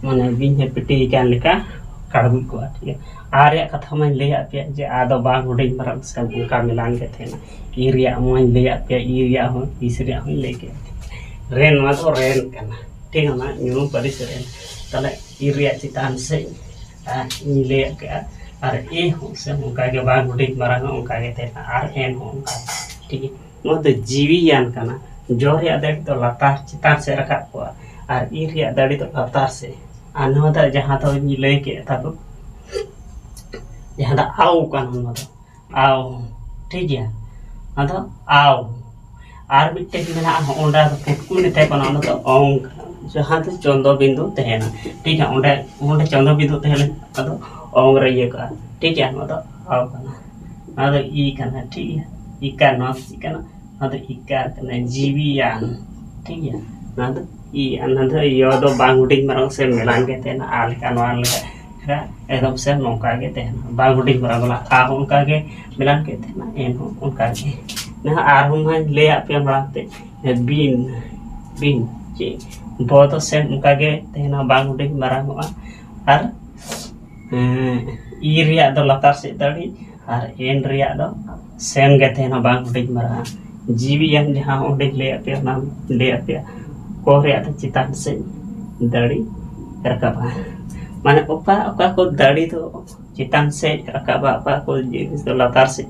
ᱢᱟᱱᱮ ᱵᱤᱧ ᱮ ᱯᱤᱴᱤ ᱟᱠᱟᱱ ᱞᱮᱠᱟ ᱠᱟᱲᱵᱩᱡ ᱠᱚᱜᱼᱟ᱾ ᱴᱷᱤᱠ ᱜᱮᱭᱟ, ᱟ ᱨᱮᱭᱟᱜ ᱠᱟᱛᱷᱟ ᱢᱟᱧ ᱞᱟᱹᱭᱟᱫ ᱯᱮᱭᱟ ᱡᱮ ᱟ ᱫᱚ ᱵᱟᱝ ᱦᱩᱰᱤᱧ ᱢᱟᱨᱟᱝ ᱥᱮ ᱚᱱᱠᱟ ᱢᱮᱞᱟᱱ ᱜᱮ ᱛᱟᱦᱮᱱᱟ᱾ ᱤ ᱨᱮᱭᱟᱜ ᱢᱟᱧ ᱞᱟᱹᱭᱟᱫ ᱯᱮᱭᱟ, ᱤ ᱨᱮᱭᱟᱜ ᱦᱚᱸ, ᱤᱥ ᱨᱮᱭᱟᱜ ᱦᱚᱸᱧ ᱞᱟᱹᱭ ᱠᱮᱫ᱾ ᱨᱮᱱ, ᱱᱚᱣᱟ ᱫᱚ ᱨᱮᱱ ᱠᱟᱱᱟ, ᱴᱷᱤᱠ ᱜᱮᱭᱟ, ᱚᱱᱟ ᱧᱩᱱᱩᱢ ᱯᱟᱹᱨᱤᱥ ᱨᱮᱱ᱾ ᱛᱟᱦᱞᱮ ᱤ ᱨᱮᱭᱟᱜ ᱪᱮᱛᱟᱱ ᱥᱮᱫ ᱟᱨ ᱤᱧ ᱞᱟᱹᱭᱟᱫ ᱯᱮᱭᱟ, ᱟᱨ ᱮ ᱦᱚᱸ ᱥᱮ ᱚᱱᱠᱟ ᱜᱮ ᱵᱟᱝ ᱦᱩᱰᱤᱧ ᱢᱟᱨᱟᱝ ᱦᱚᱸ ᱚᱱᱠᱟ ᱜᱮ ᱛᱟᱦᱮᱱᱟ, ᱟᱨ ᱮᱱ ᱦᱚᱸ ᱚᱱᱠᱟ ᱜᱮ᱾ ᱴᱷᱤᱠ ᱜᱮᱭᱟ, ᱱᱚᱣᱟ ᱫᱚ ᱡᱤᱣᱤᱭᱟᱱ ᱠᱟᱱᱟ᱾ ᱡᱚ ᱨᱮᱭᱟᱜ ᱫᱟᱲᱮ ᱫᱚ ᱞᱟᱛᱟᱨ ᱪᱮᱛᱟᱱ ᱥᱮᱫ ᱨᱟᱠᱟᱵ ᱠᱚᱜᱼᱟ, ᱟᱨ ᱤ ᱨᱮᱭᱟᱜ ᱫᱟᱲᱮ ᱫᱚ ᱞᱟᱛᱟᱨ ᱥᱮᱫ᱾ ᱟᱨ ᱱᱚᱣᱟ ᱫᱚ ᱡᱟᱦᱟᱸ ᱫᱚᱧ ᱞᱟᱹᱭ ᱠᱮᱫ ᱛᱟᱵᱚ, ᱡᱟᱦᱟᱸ ᱫᱚ ᱟᱣ ᱠᱟᱱᱟ, ᱱᱚᱣᱟ ᱫᱚ ᱟᱣ, ᱴᱷᱤᱠ ᱜᱮᱭᱟ, ᱱᱚᱣᱟ ᱫᱚ ᱟᱣ᱾ ᱟᱨ ᱢᱤᱫᱴᱮᱱ ᱢᱮᱱᱟᱜᱼᱟ, ᱦᱚᱸᱜᱼᱚᱸᱰᱮ ᱫᱚ ᱯᱩᱴᱠᱩᱡ ᱢᱮᱛᱟᱭ ᱠᱟᱱᱟ, ᱚᱱᱟ ᱫᱚ ᱚᱝ ᱠᱟᱱᱟ, ᱡᱟᱦᱟᱸ ᱫᱚ ᱪᱚᱱᱫᱚ ᱵᱤᱱᱫᱩ ᱛᱟᱦᱮᱱᱟ, ᱴᱷᱤᱠ ᱜᱮᱭᱟ, ᱚᱸᱰᱮ, ᱚᱸᱰᱮ ᱪᱚᱱᱫᱚ ᱵᱤᱱᱫᱩ ᱛᱟᱦᱮᱸ ᱞᱮᱱ ᱟᱫᱚ ᱚᱝ ᱨᱮ ᱤᱭᱟᱹ ᱠᱟᱜᱼᱟ, ᱴᱷᱤᱠ ᱜᱮᱭᱟ, ᱱᱚᱣᱟ ᱫᱚ ᱟᱣ ᱠᱟᱱᱟ, ᱱᱚᱣᱟ ᱫᱚ ᱤ ᱠᱟᱱᱟ, ᱴᱷᱤᱠ ᱜᱮᱭᱟ, ᱤ ᱠᱟᱱᱟ, ᱱᱚᱣᱟ ᱫᱚ ᱪᱮᱫ ᱠᱟᱱᱟ? ᱱᱚᱣᱟ ᱫᱚ ᱤᱠᱟᱨ ᱠᱟᱱᱟ, ᱡᱤᱣᱤᱭᱟᱱ, ᱴᱷᱤᱠ ᱜᱮᱭᱟ᱾ ᱱᱚᱣᱟ ᱫᱚ ᱤ, ᱟᱨ ᱱᱚᱣᱟ ᱫᱚ ᱭᱚ ᱫᱚ ᱵᱟᱝ ᱦᱩᱰᱤᱧ ᱢᱟᱨᱟᱝ ᱥᱮ ᱢᱮᱞᱟᱱ ᱜᱮ ᱛᱟᱦᱮᱱᱟ, ᱟ ᱞᱮᱠᱟ ᱱᱚᱣᱟ ᱞᱮᱠᱟ ᱮᱠᱫᱚᱢ ᱥᱮ ᱱᱚᱝᱠᱟ ᱜᱮ ᱛᱟᱦᱮᱱᱟ, ᱵᱟᱝ ᱦᱩᱰᱤᱧ ᱢᱟᱨᱟᱝ ᱵᱟᱞᱟ ᱟ ᱦᱚᱸ ᱚᱱᱠᱟ ᱜᱮ ᱢᱮᱞᱟᱱ ᱜᱮ ᱛᱟᱦᱮᱱᱟ, ᱮᱱ ᱦᱚᱸ ᱚᱱᱠᱟ ᱜᱮ᱾ ᱱᱚᱣᱟ ᱟᱨᱦᱚᱸ ᱢᱟᱧ ᱞᱟᱹᱭᱟᱫ ᱯᱮᱭᱟ ᱢᱟᱲᱟᱝ ᱛᱮ, ᱵᱤᱱ, ᱵᱤᱱ, ᱪᱮᱫ ᱵᱚ ᱫᱚ ᱥᱮᱢ ᱚᱱᱠᱟ ᱜᱮ ᱛᱟᱦᱮᱱᱟ, ᱵᱟᱝ ᱦᱩᱰᱤᱧ ᱢᱟᱨᱟᱝᱚᱜᱼᱟ᱾ ᱟᱨ ᱦᱮᱸ, ᱤ ᱨᱮᱭᱟᱜ ᱫᱚ ᱞᱟᱛᱟᱨ ᱥᱮᱫ ᱫᱟᱲᱮ ᱟᱨ ᱮᱱ ᱨᱮᱭᱟᱜ ᱫᱚ ᱥᱮᱢ ᱜᱮ ᱛᱟᱦᱮᱱᱟ, ᱵᱟᱝ ᱦᱩᱰᱤᱧ ᱢᱟᱨᱟᱝᱟ᱾ ᱡᱤᱣᱤᱭᱟᱱ ᱡᱟᱦᱟᱸ ᱚᱸᱰᱮᱧ ᱞᱟᱹᱭᱟᱫ ᱯᱮᱭᱟ, ᱚᱱᱟ ᱞᱟᱹᱭᱟᱫ ᱯᱮᱭᱟ, ᱠᱚ ᱨᱮᱭᱟᱜ ᱫᱚ ᱪᱮᱛᱟᱱ ᱥᱮᱫ ᱫᱟᱲᱮ ᱨᱟᱠᱟᱵᱼᱟ᱾ ᱢᱟᱱᱮ ᱚᱠᱟ ᱚᱠᱟ ᱠᱚ ᱫᱟᱲᱮ ᱫᱚ ᱪᱮᱛᱟᱱ ᱥᱮᱫ ᱨᱟᱠᱟᱵᱼᱟ, ᱚᱠᱟ ᱠᱚ ᱡᱤᱱᱤᱥ ᱫᱚ ᱞᱟᱛᱟᱨ ᱥᱮᱫ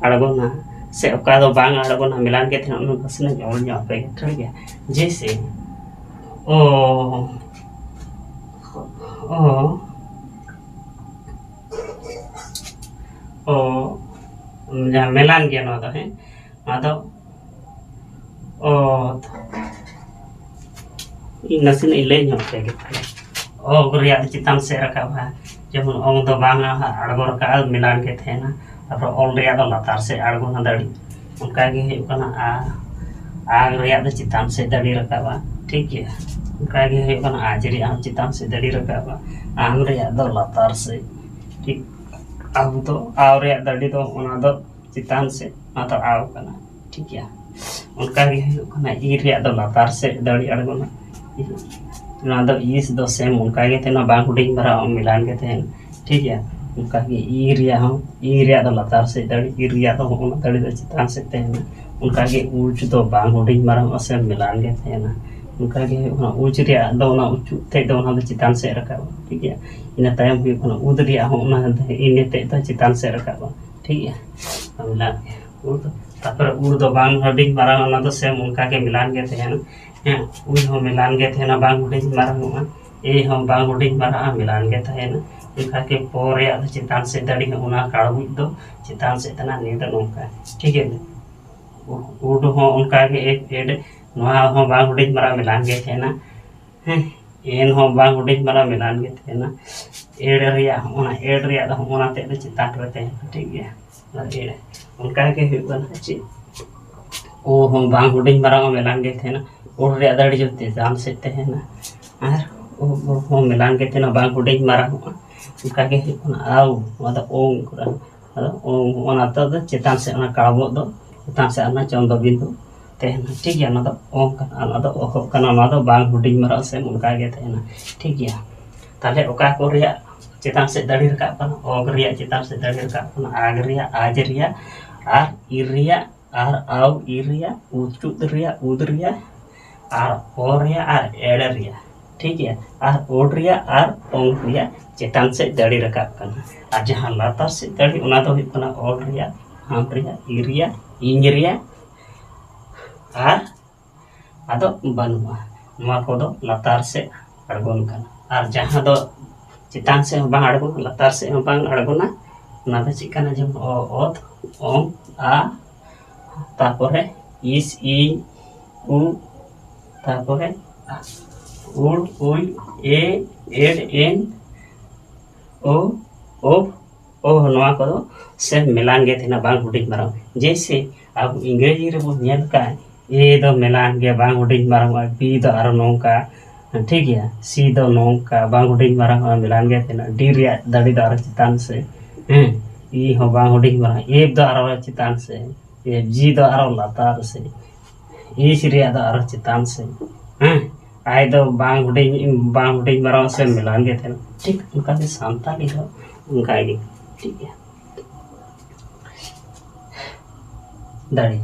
ᱟᱬᱜᱚᱱᱟ, ᱥᱮ ᱚᱠᱟ ᱫᱚ ᱵᱟᱝ ᱟᱬᱜᱚᱱᱟ, ᱢᱮᱞᱟᱱ ᱜᱮ ᱛᱟᱦᱮᱱᱟ, ᱚᱱᱟ ᱱᱟᱥᱮᱱᱟᱜ ᱤᱧ ᱚᱞ ᱧᱚᱜ ᱟᱯᱮ ᱜᱮ, ᱴᱷᱤᱠ ᱜᱮᱭᱟ? ᱡᱮᱭᱥᱮ, ᱚ, ᱚ, ᱚ, ᱡᱟᱦᱟᱸ ᱢᱮᱞᱟᱱ ᱜᱮᱭᱟ ᱱᱚᱣᱟ ᱫᱚ, ᱦᱮᱸ, ᱱᱚᱣᱟ ᱫᱚ ᱚ, ᱤᱧ ᱱᱟᱥᱮᱱᱟᱜ ᱤᱧ ᱞᱟᱹᱭ ᱧᱚᱜ ᱟᱯᱮ ᱜᱮ᱾ ᱚ ᱨᱮᱭᱟᱜ ᱫᱚ ᱪᱮᱛᱟᱱ ᱥᱮᱫ ᱨᱟᱠᱟᱵᱼᱟ, ᱡᱮᱢᱚᱱ ᱚᱝ ᱫᱚ ᱵᱟᱝ ᱟᱬᱜᱚ ᱨᱟᱠᱟᱵᱼᱟ, ᱢᱮᱞᱟᱱ ᱜᱮ ᱛᱟᱦᱮᱱᱟ᱾ ᱛᱟᱨᱯᱚᱨ ᱚᱞ ᱨᱮᱭᱟᱜ ᱫᱚ ᱞᱟᱛᱟᱨ ᱥᱮᱫ ᱟᱬᱜᱚᱱᱟ ᱫᱟᱲᱮ᱾ ᱚᱱᱠᱟ ᱜᱮ ᱦᱩᱭᱩᱜ ᱠᱟᱱᱟ ᱟ, ᱟ ᱨᱮᱭᱟᱜ ᱫᱚ ᱪᱮᱛᱟᱱ ᱥᱮᱫ ᱫᱟᱲᱮ ᱨᱟᱠᱟᱵᱼᱟ, ᱴᱷᱤᱠ ᱜᱮᱭᱟ᱾ ᱚᱱᱠᱟ ᱜᱮ ᱦᱩᱭᱩᱜ ᱠᱟᱱᱟ ᱟᱡ ᱨᱮᱭᱟᱜ ᱦᱚᱸ ᱪᱮᱛᱟᱱ ᱥᱮᱫ ᱫᱟᱲᱮ ᱨᱟᱠᱟᱵᱼᱟ, ᱟᱢ ᱨᱮᱭᱟᱜ ᱫᱚ ᱞᱟᱛᱟᱨ ᱥᱮᱫ, ᱴᱷᱤᱠ᱾ ᱟᱵᱚ ᱫᱚ ᱟᱣ ᱨᱮᱭᱟᱜ ᱫᱟᱲᱮ ᱫᱚ ᱚᱱᱟ ᱫᱚ ᱪᱮᱛᱟᱱ ᱥᱮᱫ, ᱚᱱᱟ ᱫᱚ ᱟᱣ ᱠᱟᱱᱟ, ᱴᱷᱤᱠ ᱜᱮᱭᱟ᱾ ᱚᱱᱠᱟ ᱜᱮ ᱦᱩᱭᱩᱜ ᱠᱟᱱᱟ ᱤ ᱨᱮᱭᱟᱜ ᱫᱚ ᱞᱟᱛᱟᱨ ᱥᱮᱫ ᱫᱟᱲᱮ ᱟᱬᱜᱚᱱᱟ, ᱚᱱᱟ ᱫᱚ ᱤᱥ ᱫᱚ ᱥᱮᱢ ᱚᱱᱠᱟ ᱜᱮ ᱛᱟᱦᱮᱱᱟ, ᱵᱟᱝ ᱦᱩᱰᱤᱧ ᱢᱟᱨᱟᱝ ᱢᱮᱞᱟᱱ ᱜᱮ ᱛᱟᱦᱮᱱᱟ, ᱴᱷᱤᱠ ᱜᱮᱭᱟ᱾ ᱚᱱᱠᱟ ᱜᱮ ᱤ ᱨᱮᱭᱟᱜ ᱦᱚᱸ, ᱤ ᱨᱮᱭᱟᱜ ᱫᱚ ᱞᱟᱛᱟᱨ ᱥᱮᱫ ᱫᱟᱲᱮ, ᱤ ᱨᱮᱭᱟᱜ ᱫᱚ ᱦᱚᱸᱜᱼᱚ ᱱᱟ ᱫᱟᱲᱮ ᱫᱚ ᱪᱮᱛᱟᱱ ᱥᱮᱫ ᱛᱟᱦᱮᱱᱟ᱾ ᱚᱱᱠᱟ ᱜᱮ ᱩᱪ ᱫᱚ ᱵᱟᱝ ᱦᱩᱰᱤᱧ ᱢᱟᱨᱟᱝᱚᱜᱼᱟ, ᱥᱮ ᱢᱮᱞᱟᱱ ᱜᱮ ᱛᱟᱦᱮᱱᱟ᱾ ᱚᱱᱠᱟ ᱜᱮ ᱦᱩᱭᱩᱜ ᱠᱟᱱᱟ ᱩᱪ ᱨᱮᱭᱟᱜ ᱫᱚ ᱚᱱᱟ ᱩᱪᱩ ᱛᱮᱫ ᱫᱚ ᱚᱱᱟ ᱫᱚ ᱪᱮᱛᱟᱱ ᱥᱮᱫ ᱨᱟᱠᱟᱵᱼᱟ, ᱴᱷᱤᱠ ᱜᱮᱭᱟ᱾ ᱤᱱᱟᱹ ᱛᱟᱭᱚᱢ ᱦᱩᱭᱩᱜ ᱠᱟᱱᱟ ᱩᱫ ᱨᱮᱭᱟᱜ ᱦᱚᱸ, ᱚᱱᱟ ᱤᱱᱟᱹ ᱛᱮᱫ ᱫᱚ ᱪᱮᱛᱟᱱ ᱥᱮᱫ ᱨᱟᱠᱟᱵᱼᱟ, ᱴᱷᱤᱠ ᱜᱮᱭᱟ᱾ ᱢᱮᱞᱟᱱ ᱜᱮ᱾ ᱩᱫ, ᱛᱟᱨᱯᱚᱨᱮ ᱩ ᱫᱚ ᱵᱟᱝ ᱦᱩᱰᱤᱧ ᱢᱟᱨᱟᱝ, ᱚᱱᱟ ᱫᱚ ᱥᱮᱢ ᱚᱱᱠᱟ ᱜᱮ ᱢᱮᱞᱟᱱ ᱜᱮ ᱛᱟᱦᱮᱱᱟ᱾ ᱦᱮᱸ, ᱩ ᱦᱚᱸ ᱢᱮᱞᱟᱱ ᱜᱮ ᱛᱟᱦᱮᱱᱟ, ᱵᱟᱝ ᱦᱩᱰᱤᱧ ᱢᱟᱨᱟᱝᱚᱜᱼᱟ᱾ ᱮ ᱦᱚᱸ ᱵᱟᱝ ᱦᱩᱰᱤᱧ ᱢᱟᱨᱟᱝᱚᱜᱼᱟ, ᱢᱮᱞᱟᱱ ᱜᱮ ᱛᱟᱦᱮᱱᱟ᱾ ᱚᱱᱠᱟ ᱜᱮ ᱯᱚ ᱨᱮᱭᱟᱜ ᱫᱚ ᱪᱮᱛᱟᱱ ᱥᱮᱫ ᱫᱟᱲᱮ ᱦᱚᱸ, ᱚᱱᱟ ᱠᱟᱲᱵᱩᱡ ᱫᱚ ᱪᱮᱛᱟᱱ ᱥᱮᱫ ᱛᱟᱦᱮᱱᱟ᱾ ᱱᱤᱭᱟᱹ ᱫᱚ ᱱᱚᱝᱠᱟ, ᱴᱷᱤᱠ ᱜᱮᱭᱟ᱾ ᱩᱰ ᱦᱚᱸ ᱚᱱᱠᱟ ᱜᱮ ᱮᱰ, ᱮᱰ, ᱱᱚᱣᱟ ᱦᱚᱸ ᱵᱟᱝ ᱦᱩᱰᱤᱧ ᱢᱟᱨᱟᱝ, ᱢᱮᱞᱟᱱ ᱜᱮ ᱛᱟᱦᱮᱱᱟ᱾ ᱦᱮᱸ, ᱮᱱ ᱦᱚᱸ ᱵᱟᱝ ᱦᱩᱰᱤᱧ ᱢᱟᱨᱟᱝ, ᱢᱮᱞᱟᱱ ᱜᱮ ᱛᱟᱦᱮᱱᱟ᱾ ᱮᱰ ᱨᱮᱭᱟᱜ ᱦᱚᱸ, ᱚᱱᱟ ᱮᱰ ᱨᱮᱭᱟᱜ ᱫᱚ ᱦᱚᱸᱜᱼᱚ ᱱᱟ ᱛᱮᱫ ᱫᱚ ᱪᱮᱛᱟᱱ ᱨᱮ ᱛᱟᱦᱮᱱᱟ, ᱴᱷᱤᱠ ᱜᱮᱭᱟ᱾ ᱟᱨ ᱮᱰ ᱚᱱᱠᱟ ᱜᱮ ᱦᱩᱭᱩᱜ ᱠᱟᱱᱟ ᱪᱮᱫ, ᱳ ᱦᱚᱸ ᱵᱟᱝ ᱦᱩᱰᱤᱧ ᱢᱟᱨᱟᱝ, ᱢᱮᱞᱟᱱ ᱜᱮ ᱛᱟᱦᱮᱱᱟ᱾ ᱳ ᱨᱮᱭᱟᱜ ᱫᱟᱲᱮ ᱡᱩᱫᱤ ᱪᱮᱛᱟᱱ ᱥᱮᱫ ᱛᱟᱦᱮᱱᱟ, ᱟᱨ ᱳ, ᱳ ᱦᱚᱸ ᱢᱮᱞᱟᱱ ᱜᱮ ᱛᱟᱦᱮᱱᱟ, ᱵᱟᱝ ᱦᱩᱰᱤᱧ ᱢᱟᱨᱟᱝᱚᱜᱼᱟ᱾ ᱚᱱᱠᱟ ᱜᱮ ᱦᱩᱭᱩᱜ ᱠᱟᱱᱟ ᱟᱣ, ᱱᱚᱣᱟ ᱫᱚ ᱳᱝ ᱠᱟᱱᱟ᱾ ᱟᱫᱚ ᱳᱝ, ᱚᱱᱟ ᱛᱮ ᱫᱚ ᱪᱮᱛᱟᱱ ᱥᱮᱫ, ᱚᱱᱟ ᱠᱟᱲᱵᱚᱜ ᱫᱚ ᱪᱮᱛᱟᱱ ᱥᱮᱫ, ᱚᱱᱟ ᱪᱚᱱᱫᱚ ᱵᱤᱱᱫᱩ ᱛᱟᱦᱮᱱᱟ, ᱴᱷᱤᱠ ᱜᱮᱭᱟ᱾ ᱚᱱᱟ ᱫᱚ ᱳᱝ ᱠᱟᱱᱟ, ᱚᱱᱟ ᱫᱚ ᱚᱦᱚᱜ ᱠᱟᱱᱟ, ᱚᱱᱟ ᱫᱚ ᱵᱟᱝ ᱦᱩᱰᱤᱧ ᱢᱟᱨᱟᱝ ᱥᱮ ᱚᱱᱠᱟ ᱜᱮ ᱛᱟᱦᱮᱱᱟ, ᱴᱷᱤᱠ ᱜᱮᱭᱟ᱾ ᱛᱟᱦᱞᱮ ᱚᱠᱟ ᱠᱚ ᱨᱮᱭᱟᱜ ᱪᱮᱛᱟᱱ ᱥᱮᱫ ᱫᱟᱲᱮ ᱨᱟᱠᱟᱵ ᱠᱟᱱᱟ, ᱚᱜᱽ ᱨᱮᱭᱟᱜ ᱪᱮᱛᱟᱱ ᱥᱮᱫ ᱫᱟᱲᱮ ᱨᱟᱠᱟᱵ ᱠᱟᱱᱟ, ᱟᱜᱽ ᱨᱮᱭᱟᱜ, ᱟᱡᱽ ᱨᱮᱭᱟᱜ, ᱟᱨ ᱤᱨ ᱨᱮᱭᱟᱜ, ᱟᱨ ᱟᱣ ᱤᱨ ᱨᱮᱭᱟᱜ, ᱩᱪᱩᱫ ᱨᱮᱭᱟᱜ, ᱩᱫ ᱨᱮᱭᱟᱜ, ᱟᱨ ᱚ ᱨᱮᱭᱟᱜ, ᱟᱨ ᱮᱲ ᱨᱮᱭᱟᱜ, ᱴᱷᱤᱠ ᱜᱮᱭᱟ, ᱟᱨ ᱳᱰ ᱨᱮᱭᱟᱜ, ᱟᱨ ᱚᱝ ᱨᱮᱭᱟᱜ ᱪᱮᱛᱟᱱ ᱥᱮᱫ ᱫᱟᱲᱮ ᱨᱟᱠᱟᱵ ᱠᱟᱱᱟ᱾ ᱟᱨ ᱡᱟᱦᱟᱸ ᱞᱟᱛᱟᱨ ᱥᱮᱫ ᱫᱟᱲᱮ, ᱚᱱᱟ ᱫᱚ ᱦᱩᱭᱩᱜ ᱠᱟᱱᱟ ᱚᱞ ᱨᱮᱭᱟᱜ, ᱦᱟᱢ ᱨᱮᱭᱟᱜ, ᱤᱨ ᱨᱮᱭᱟᱜ, ᱤᱧ ᱨᱮᱭᱟᱜ, ᱟᱨ ᱟᱫᱚ ᱵᱟᱹᱱᱩᱜᱼᱟ᱾ ᱱᱚᱣᱟ ᱠᱚᱫᱚ ᱞᱟᱛᱟᱨ ᱥᱮᱫ ᱟᱬᱜᱚᱱ ᱠᱟᱱᱟ᱾ ᱟᱨ ᱡᱟᱦᱟᱸ ᱫᱚ ᱪᱮᱛᱟᱱ ᱥᱮᱫ ᱦᱚᱸ ᱵᱟᱝ ᱟᱬᱜᱚᱱᱟ, ᱞᱟᱛᱟᱨ ᱥᱮᱫ ᱦᱚᱸ ᱵᱟᱝ ᱟᱬᱜᱚᱱᱟ, ᱚᱱᱟ ᱫᱚ ᱪᱮᱫ ᱠᱟᱱᱟ? ᱡᱮᱢᱚᱱ ᱚ, ᱚᱛ, ᱚᱝ, ᱟ, ᱛᱟᱯᱚᱨᱮ ᱤᱥ, ᱤᱧ, ᱩ, ᱛᱟᱯᱚᱨᱮ ᱩᱲ, ᱩᱭ, ᱮ, ᱮᱰ, ᱮᱱ, ᱳ, ᱳᱵ, ᱳ, ᱱᱚᱣᱟ ᱠᱚᱫᱚ ᱥᱮ ᱢᱮᱞᱟᱱ ᱜᱮ ᱛᱟᱦᱮᱱᱟ, ᱵᱟᱝ ᱦᱩᱰᱤᱧ ᱢᱟᱨᱟᱝ᱾ ᱡᱮᱭᱥᱮ ᱟᱵᱚ ᱤᱝᱨᱮᱡᱤ ᱨᱮᱵᱚᱱ ᱧᱮᱞ ᱠᱟᱜ, ᱮ ᱫᱚ ᱢᱮᱞᱟᱱ ᱜᱮ, ᱵᱟᱝ ᱦᱩᱰᱤᱧ ᱢᱟᱨᱟᱝᱚᱜᱼᱟ, ᱵᱤ ᱫᱚ ᱟᱨᱚ ᱱᱚᱝᱠᱟ, ᱴᱷᱤᱠ ᱜᱮᱭᱟ, ᱥᱤ ᱫᱚ ᱱᱚᱝᱠᱟ, ᱵᱟᱝ ᱦᱩᱰᱤᱧ ᱢᱟᱨᱟᱝᱚᱜᱼᱟ, ᱢᱮᱞᱟᱱ ᱜᱮ ᱛᱟᱦᱮᱱᱟ, ᱰᱤ ᱨᱮᱭᱟᱜ ᱫᱟᱲᱮ ᱫᱚ ᱟᱨᱚ ᱪᱮᱛᱟᱱ ᱥᱮ, ᱦᱮᱸ, ᱤ ᱦᱚᱸ ᱵᱟᱝ ᱦᱩᱰᱤᱧ ᱢᱟᱨᱟᱝ, ᱮᱯᱷ ᱫᱚ ᱟᱨᱚ ᱪᱮᱛᱟᱱ ᱥᱮ, ᱮᱯᱷ ᱡᱤ ᱫᱚ ᱟᱨᱚ ᱞᱟᱛᱟᱨ ᱥᱮ, ᱤᱥ ᱨᱮᱭᱟᱜ ᱫᱚ ᱟᱨᱚ ᱪᱮᱛᱟᱱ ᱥᱮ, ᱦᱮᱸ, ᱟᱭ ᱫᱚ ᱵᱟᱝ ᱦᱩᱰᱤᱧ, ᱵᱟᱝ ᱦᱩᱰᱤᱧ ᱢᱟᱨᱟᱝ ᱥᱮ ᱢᱮᱞᱟᱱ ᱜᱮ ᱛᱟᱦᱮᱱᱟ᱾ ᱴᱷᱤᱠ ᱚᱱᱠᱟ ᱜᱮ ᱥᱟᱱᱛᱟᱲᱤ ᱦᱚᱸ ᱚᱱᱠᱟ ᱜᱮ, ᱴᱷᱤᱠ ᱜᱮᱭᱟ᱾ ᱫᱟᱲᱮ᱾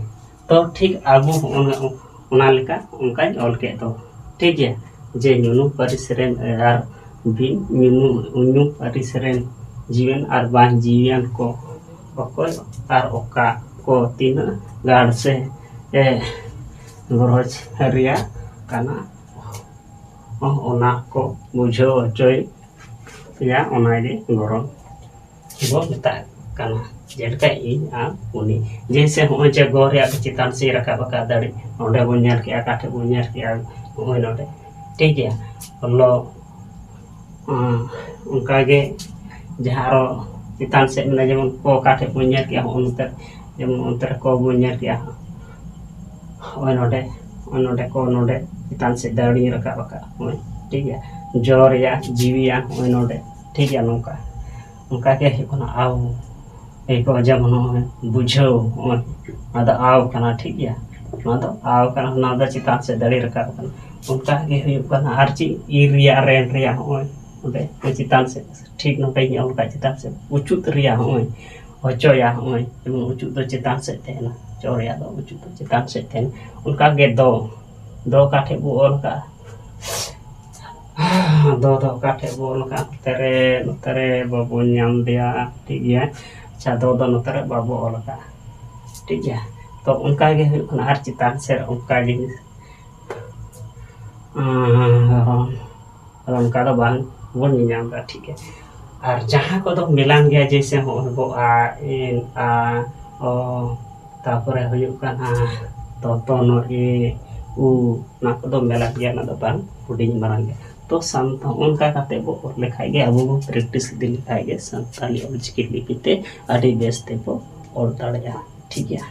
ᱛᱚ ᱴᱷᱤᱠ ᱟᱵᱚ ᱚᱱᱟ, ᱚᱱᱟ ᱞᱮᱠᱟ ᱚᱱᱠᱟᱧ ᱚᱞ ᱠᱮᱫ ᱫᱚ, ᱴᱷᱤᱠ ᱜᱮᱭᱟ, ᱡᱮ ᱧᱩᱱᱩ ᱯᱟᱹᱨᱤᱥ ᱨᱮᱱ ᱟᱨ ᱵᱤᱱ ᱧᱩᱱᱩ, ᱧᱩᱱᱩ ᱯᱟᱹᱨᱤᱥ ᱨᱮᱱ ᱡᱤᱣᱤᱭᱟᱱ ᱟᱨ ᱵᱟᱝ ᱡᱤᱣᱤᱭᱟᱱ ᱠᱚ ᱚᱠᱚᱭ ᱟᱨ ᱚᱠᱟ ᱠᱚ ᱛᱤᱱᱟᱹᱜ ᱜᱟᱲ ᱥᱮ, ᱮ, ᱜᱚᱨᱚᱡᱽ ᱨᱮᱭᱟᱜ ᱠᱟᱱᱟ, ᱚᱱᱟ ᱠᱚ ᱵᱩᱡᱷᱟᱹᱣ ᱦᱚᱪᱚᱭ ᱭᱟ, ᱚᱱᱟᱜᱮ ᱜᱚᱨᱚᱡᱽ ᱵᱚ ᱢᱮᱛᱟᱜ ᱠᱟᱱᱟ᱾ ᱡᱮᱞᱮᱠᱟ ᱤᱧ, ᱟᱢ, ᱩᱱᱤ᱾ ᱡᱮᱭᱥᱮ ᱦᱚᱸᱜᱼᱚᱭ ᱡᱮ ᱜᱚ ᱨᱮᱭᱟᱜ ᱪᱮᱛᱟᱱ ᱥᱮᱫ ᱨᱟᱠᱟᱵ ᱟᱠᱟᱫ ᱫᱟᱲᱮ, ᱚᱸᱰᱮ ᱵᱚᱱ ᱧᱮᱞ ᱠᱮᱜᱼᱟ, ᱚᱠᱟ ᱴᱷᱮᱱ ᱵᱚᱱ ᱧᱮᱞ ᱠᱮᱜᱼᱟ, ᱦᱚᱸᱜᱼᱚᱭ ᱱᱚᱰᱮ, ᱴᱷᱤᱠ ᱜᱮᱭᱟ᱾ ᱞᱚ, ᱟᱸ, ᱚᱱᱠᱟᱜᱮ ᱡᱟᱦᱟᱸ ᱟᱨᱚ ᱪᱮᱛᱟᱱ ᱥᱮᱫ ᱢᱮᱱᱟᱜᱼᱟ, ᱡᱮᱢᱚᱱ ᱠᱚ ᱚᱠᱟ ᱴᱷᱮᱱ ᱵᱚᱱ ᱧᱮᱞ ᱠᱮᱜᱼᱟ, ᱦᱚᱸᱜᱼᱚ ᱱᱚᱛᱮ, ᱡᱮᱢᱚᱱ ᱚᱱᱛᱮ ᱨᱮ ᱠᱚ ᱵᱚᱱ ᱧᱮᱞ ᱠᱮᱜᱼᱟ, ᱦᱚᱸᱜᱼᱚᱭ ᱱᱚᱰᱮ, ᱦᱚᱸᱜᱼᱚᱭ ᱱᱚᱰᱮ ᱠᱚ ᱱᱚᱰᱮ ᱪᱮᱛᱟᱱ ᱥᱮᱫ ᱫᱟᱲᱮ ᱨᱟᱠᱟᱵ ᱟᱠᱟᱫ, ᱦᱚᱸᱜᱼᱚᱭ, ᱴᱷᱤᱠ ᱜᱮᱭᱟ᱾ ᱡᱚ ᱨᱮᱭᱟᱜ ᱡᱤᱣᱤᱭᱟᱱ, ᱦᱚᱸᱜᱼᱚᱭ ᱱᱚᱰᱮ, ᱴᱷᱤᱠ ᱜᱮᱭᱟ, ᱱᱚᱝᱠᱟ᱾ ᱚᱱᱠᱟ ᱜᱮ ᱦᱩᱭᱩᱜ ᱠᱟᱱᱟ ᱟᱣ᱾ ᱮᱭ ᱠᱚ ᱡᱮᱢᱚᱱ ᱱᱚᱜᱼᱚᱭ ᱵᱩᱡᱷᱟᱹᱣ, ᱱᱚᱜᱼᱚᱭ ᱱᱚᱣᱟ ᱫᱚ ᱟᱣ ᱠᱟᱱᱟ, ᱴᱷᱤᱠ ᱜᱮᱭᱟ, ᱱᱚᱣᱟ ᱫᱚ ᱟᱣ ᱠᱟᱱᱟ, ᱱᱚᱣᱟ ᱫᱚ ᱪᱮᱛᱟᱱ ᱥᱮᱫ ᱫᱟᱲᱮ ᱨᱟᱠᱟᱵ ᱠᱟᱱᱟ᱾ ᱚᱱᱠᱟ ᱜᱮ ᱦᱩᱭᱩᱜ ᱠᱟᱱᱟ ᱟᱨ ᱪᱮᱫ, ᱤᱨ ᱨᱮᱭᱟᱜ, ᱨᱮᱱ ᱨᱮᱭᱟᱜ, ᱱᱚᱜᱼᱚᱭ ᱱᱚᱰᱮ ᱪᱮᱛᱟᱱ ᱥᱮᱫ, ᱴᱷᱤᱠ ᱱᱚᱰᱮᱧ ᱚᱞ ᱠᱟᱜ ᱪᱮᱛᱟᱱ ᱥᱮᱫ, ᱩᱪᱩᱫ ᱨᱮᱭᱟᱜ ᱦᱚᱸᱜᱼᱚᱭ ᱦᱚᱪᱚᱭᱟ, ᱦᱚᱸᱜᱼᱚᱭ ᱡᱮᱢᱚᱱ ᱩᱪᱩᱫ ᱫᱚ ᱪᱮᱛᱟᱱ ᱥᱮᱫ ᱛᱟᱦᱮᱱᱟ, ᱦᱚᱪᱚ ᱨᱮᱭᱟᱜ ᱫᱚ ᱩᱪᱩᱫ ᱫᱚ ᱪᱮᱛᱟᱱ ᱥᱮᱫ ᱛᱟᱦᱮᱱᱟ᱾ ᱚᱱᱠᱟ ᱜᱮ ᱫᱚ, ᱫᱚ ᱚᱠᱟ ᱴᱷᱮᱡ ᱵᱚ ᱚᱞ ᱠᱟᱜᱼᱟ? ᱫᱚ ᱫᱚ ᱚᱠᱟ ᱴᱷᱮᱡ ᱵᱚ ᱚᱞ ᱠᱟᱜᱼᱟ? ᱱᱚᱛᱮ ᱨᱮ, ᱱᱚᱛᱮ ᱨᱮ ᱵᱟᱵᱚᱱ ᱧᱟᱢ ᱫᱮᱭᱟ, ᱴᱷᱤᱠ ᱜᱮᱭᱟ᱾ ᱟᱪᱪᱷᱟ, ᱫᱚ ᱫᱚ ᱱᱚᱛᱮ ᱨᱮ ᱵᱟᱵᱚ ᱚᱞ ᱠᱟᱜᱼᱟ, ᱴᱷᱤᱠ ᱜᱮᱭᱟ᱾ ᱛᱚ ᱚᱱᱠᱟ ᱜᱮ ᱦᱩᱭᱩᱜ ᱠᱟᱱᱟ, ᱟᱨ ᱪᱮᱛᱟᱱ ᱥᱮᱫ ᱚᱱᱠᱟ ᱜᱮ, ᱟᱨ ᱚᱱᱠᱟ ᱫᱚ ᱵᱟᱝ ᱵᱚᱱ ᱧᱮᱧᱟᱢ ᱮᱫᱟ, ᱴᱷᱤᱠ ᱜᱮᱭᱟ᱾ ᱟᱨ ᱡᱟᱦᱟᱸ ᱠᱚᱫᱚ ᱢᱮᱞᱟᱱ ᱜᱮᱭᱟ, ᱡᱮᱭᱥᱮ ᱦᱚᱸᱜᱼᱚᱭ ᱵᱚ ᱟ, ᱮᱱ, ᱟ, ᱚ, ᱛᱟᱯᱚᱨᱮ ᱦᱩᱭᱩᱜ ᱠᱟᱱᱟ ᱛᱚᱛᱚᱱᱚ, ᱮ, ᱩ, ᱚᱱᱟ ᱠᱚᱫᱚ ᱢᱮᱞᱟᱱ ᱜᱮᱭᱟ, ᱚᱱᱟ ᱫᱚ ᱵᱟᱝ ᱦᱩᱰᱤᱧ ᱢᱟᱨᱟᱝ ᱜᱮᱭᱟ᱾ ᱛᱚ ᱥᱟᱱᱛᱟᱲ ᱚᱱᱠᱟ ᱠᱟᱛᱮ ᱵᱚ ᱚᱞ ᱞᱮᱠᱷᱟᱡ ᱜᱮ, ᱟᱵᱚ ᱵᱚ ᱯᱨᱮᱠᱴᱤᱥ ᱤᱫᱤ ᱞᱮᱠᱷᱟᱡ ᱜᱮ, ᱥᱟᱱᱛᱟᱲᱤ ᱚᱞᱪᱤᱠᱤ ᱞᱤᱯᱤ ᱛᱮ ᱟᱹᱰᱤ ᱵᱮᱥ ᱛᱮᱵᱚ ᱚᱞ ᱫᱟᱲᱮᱭᱟᱜᱼᱟ, ᱴᱷᱤᱠ ᱜᱮᱭᱟ᱾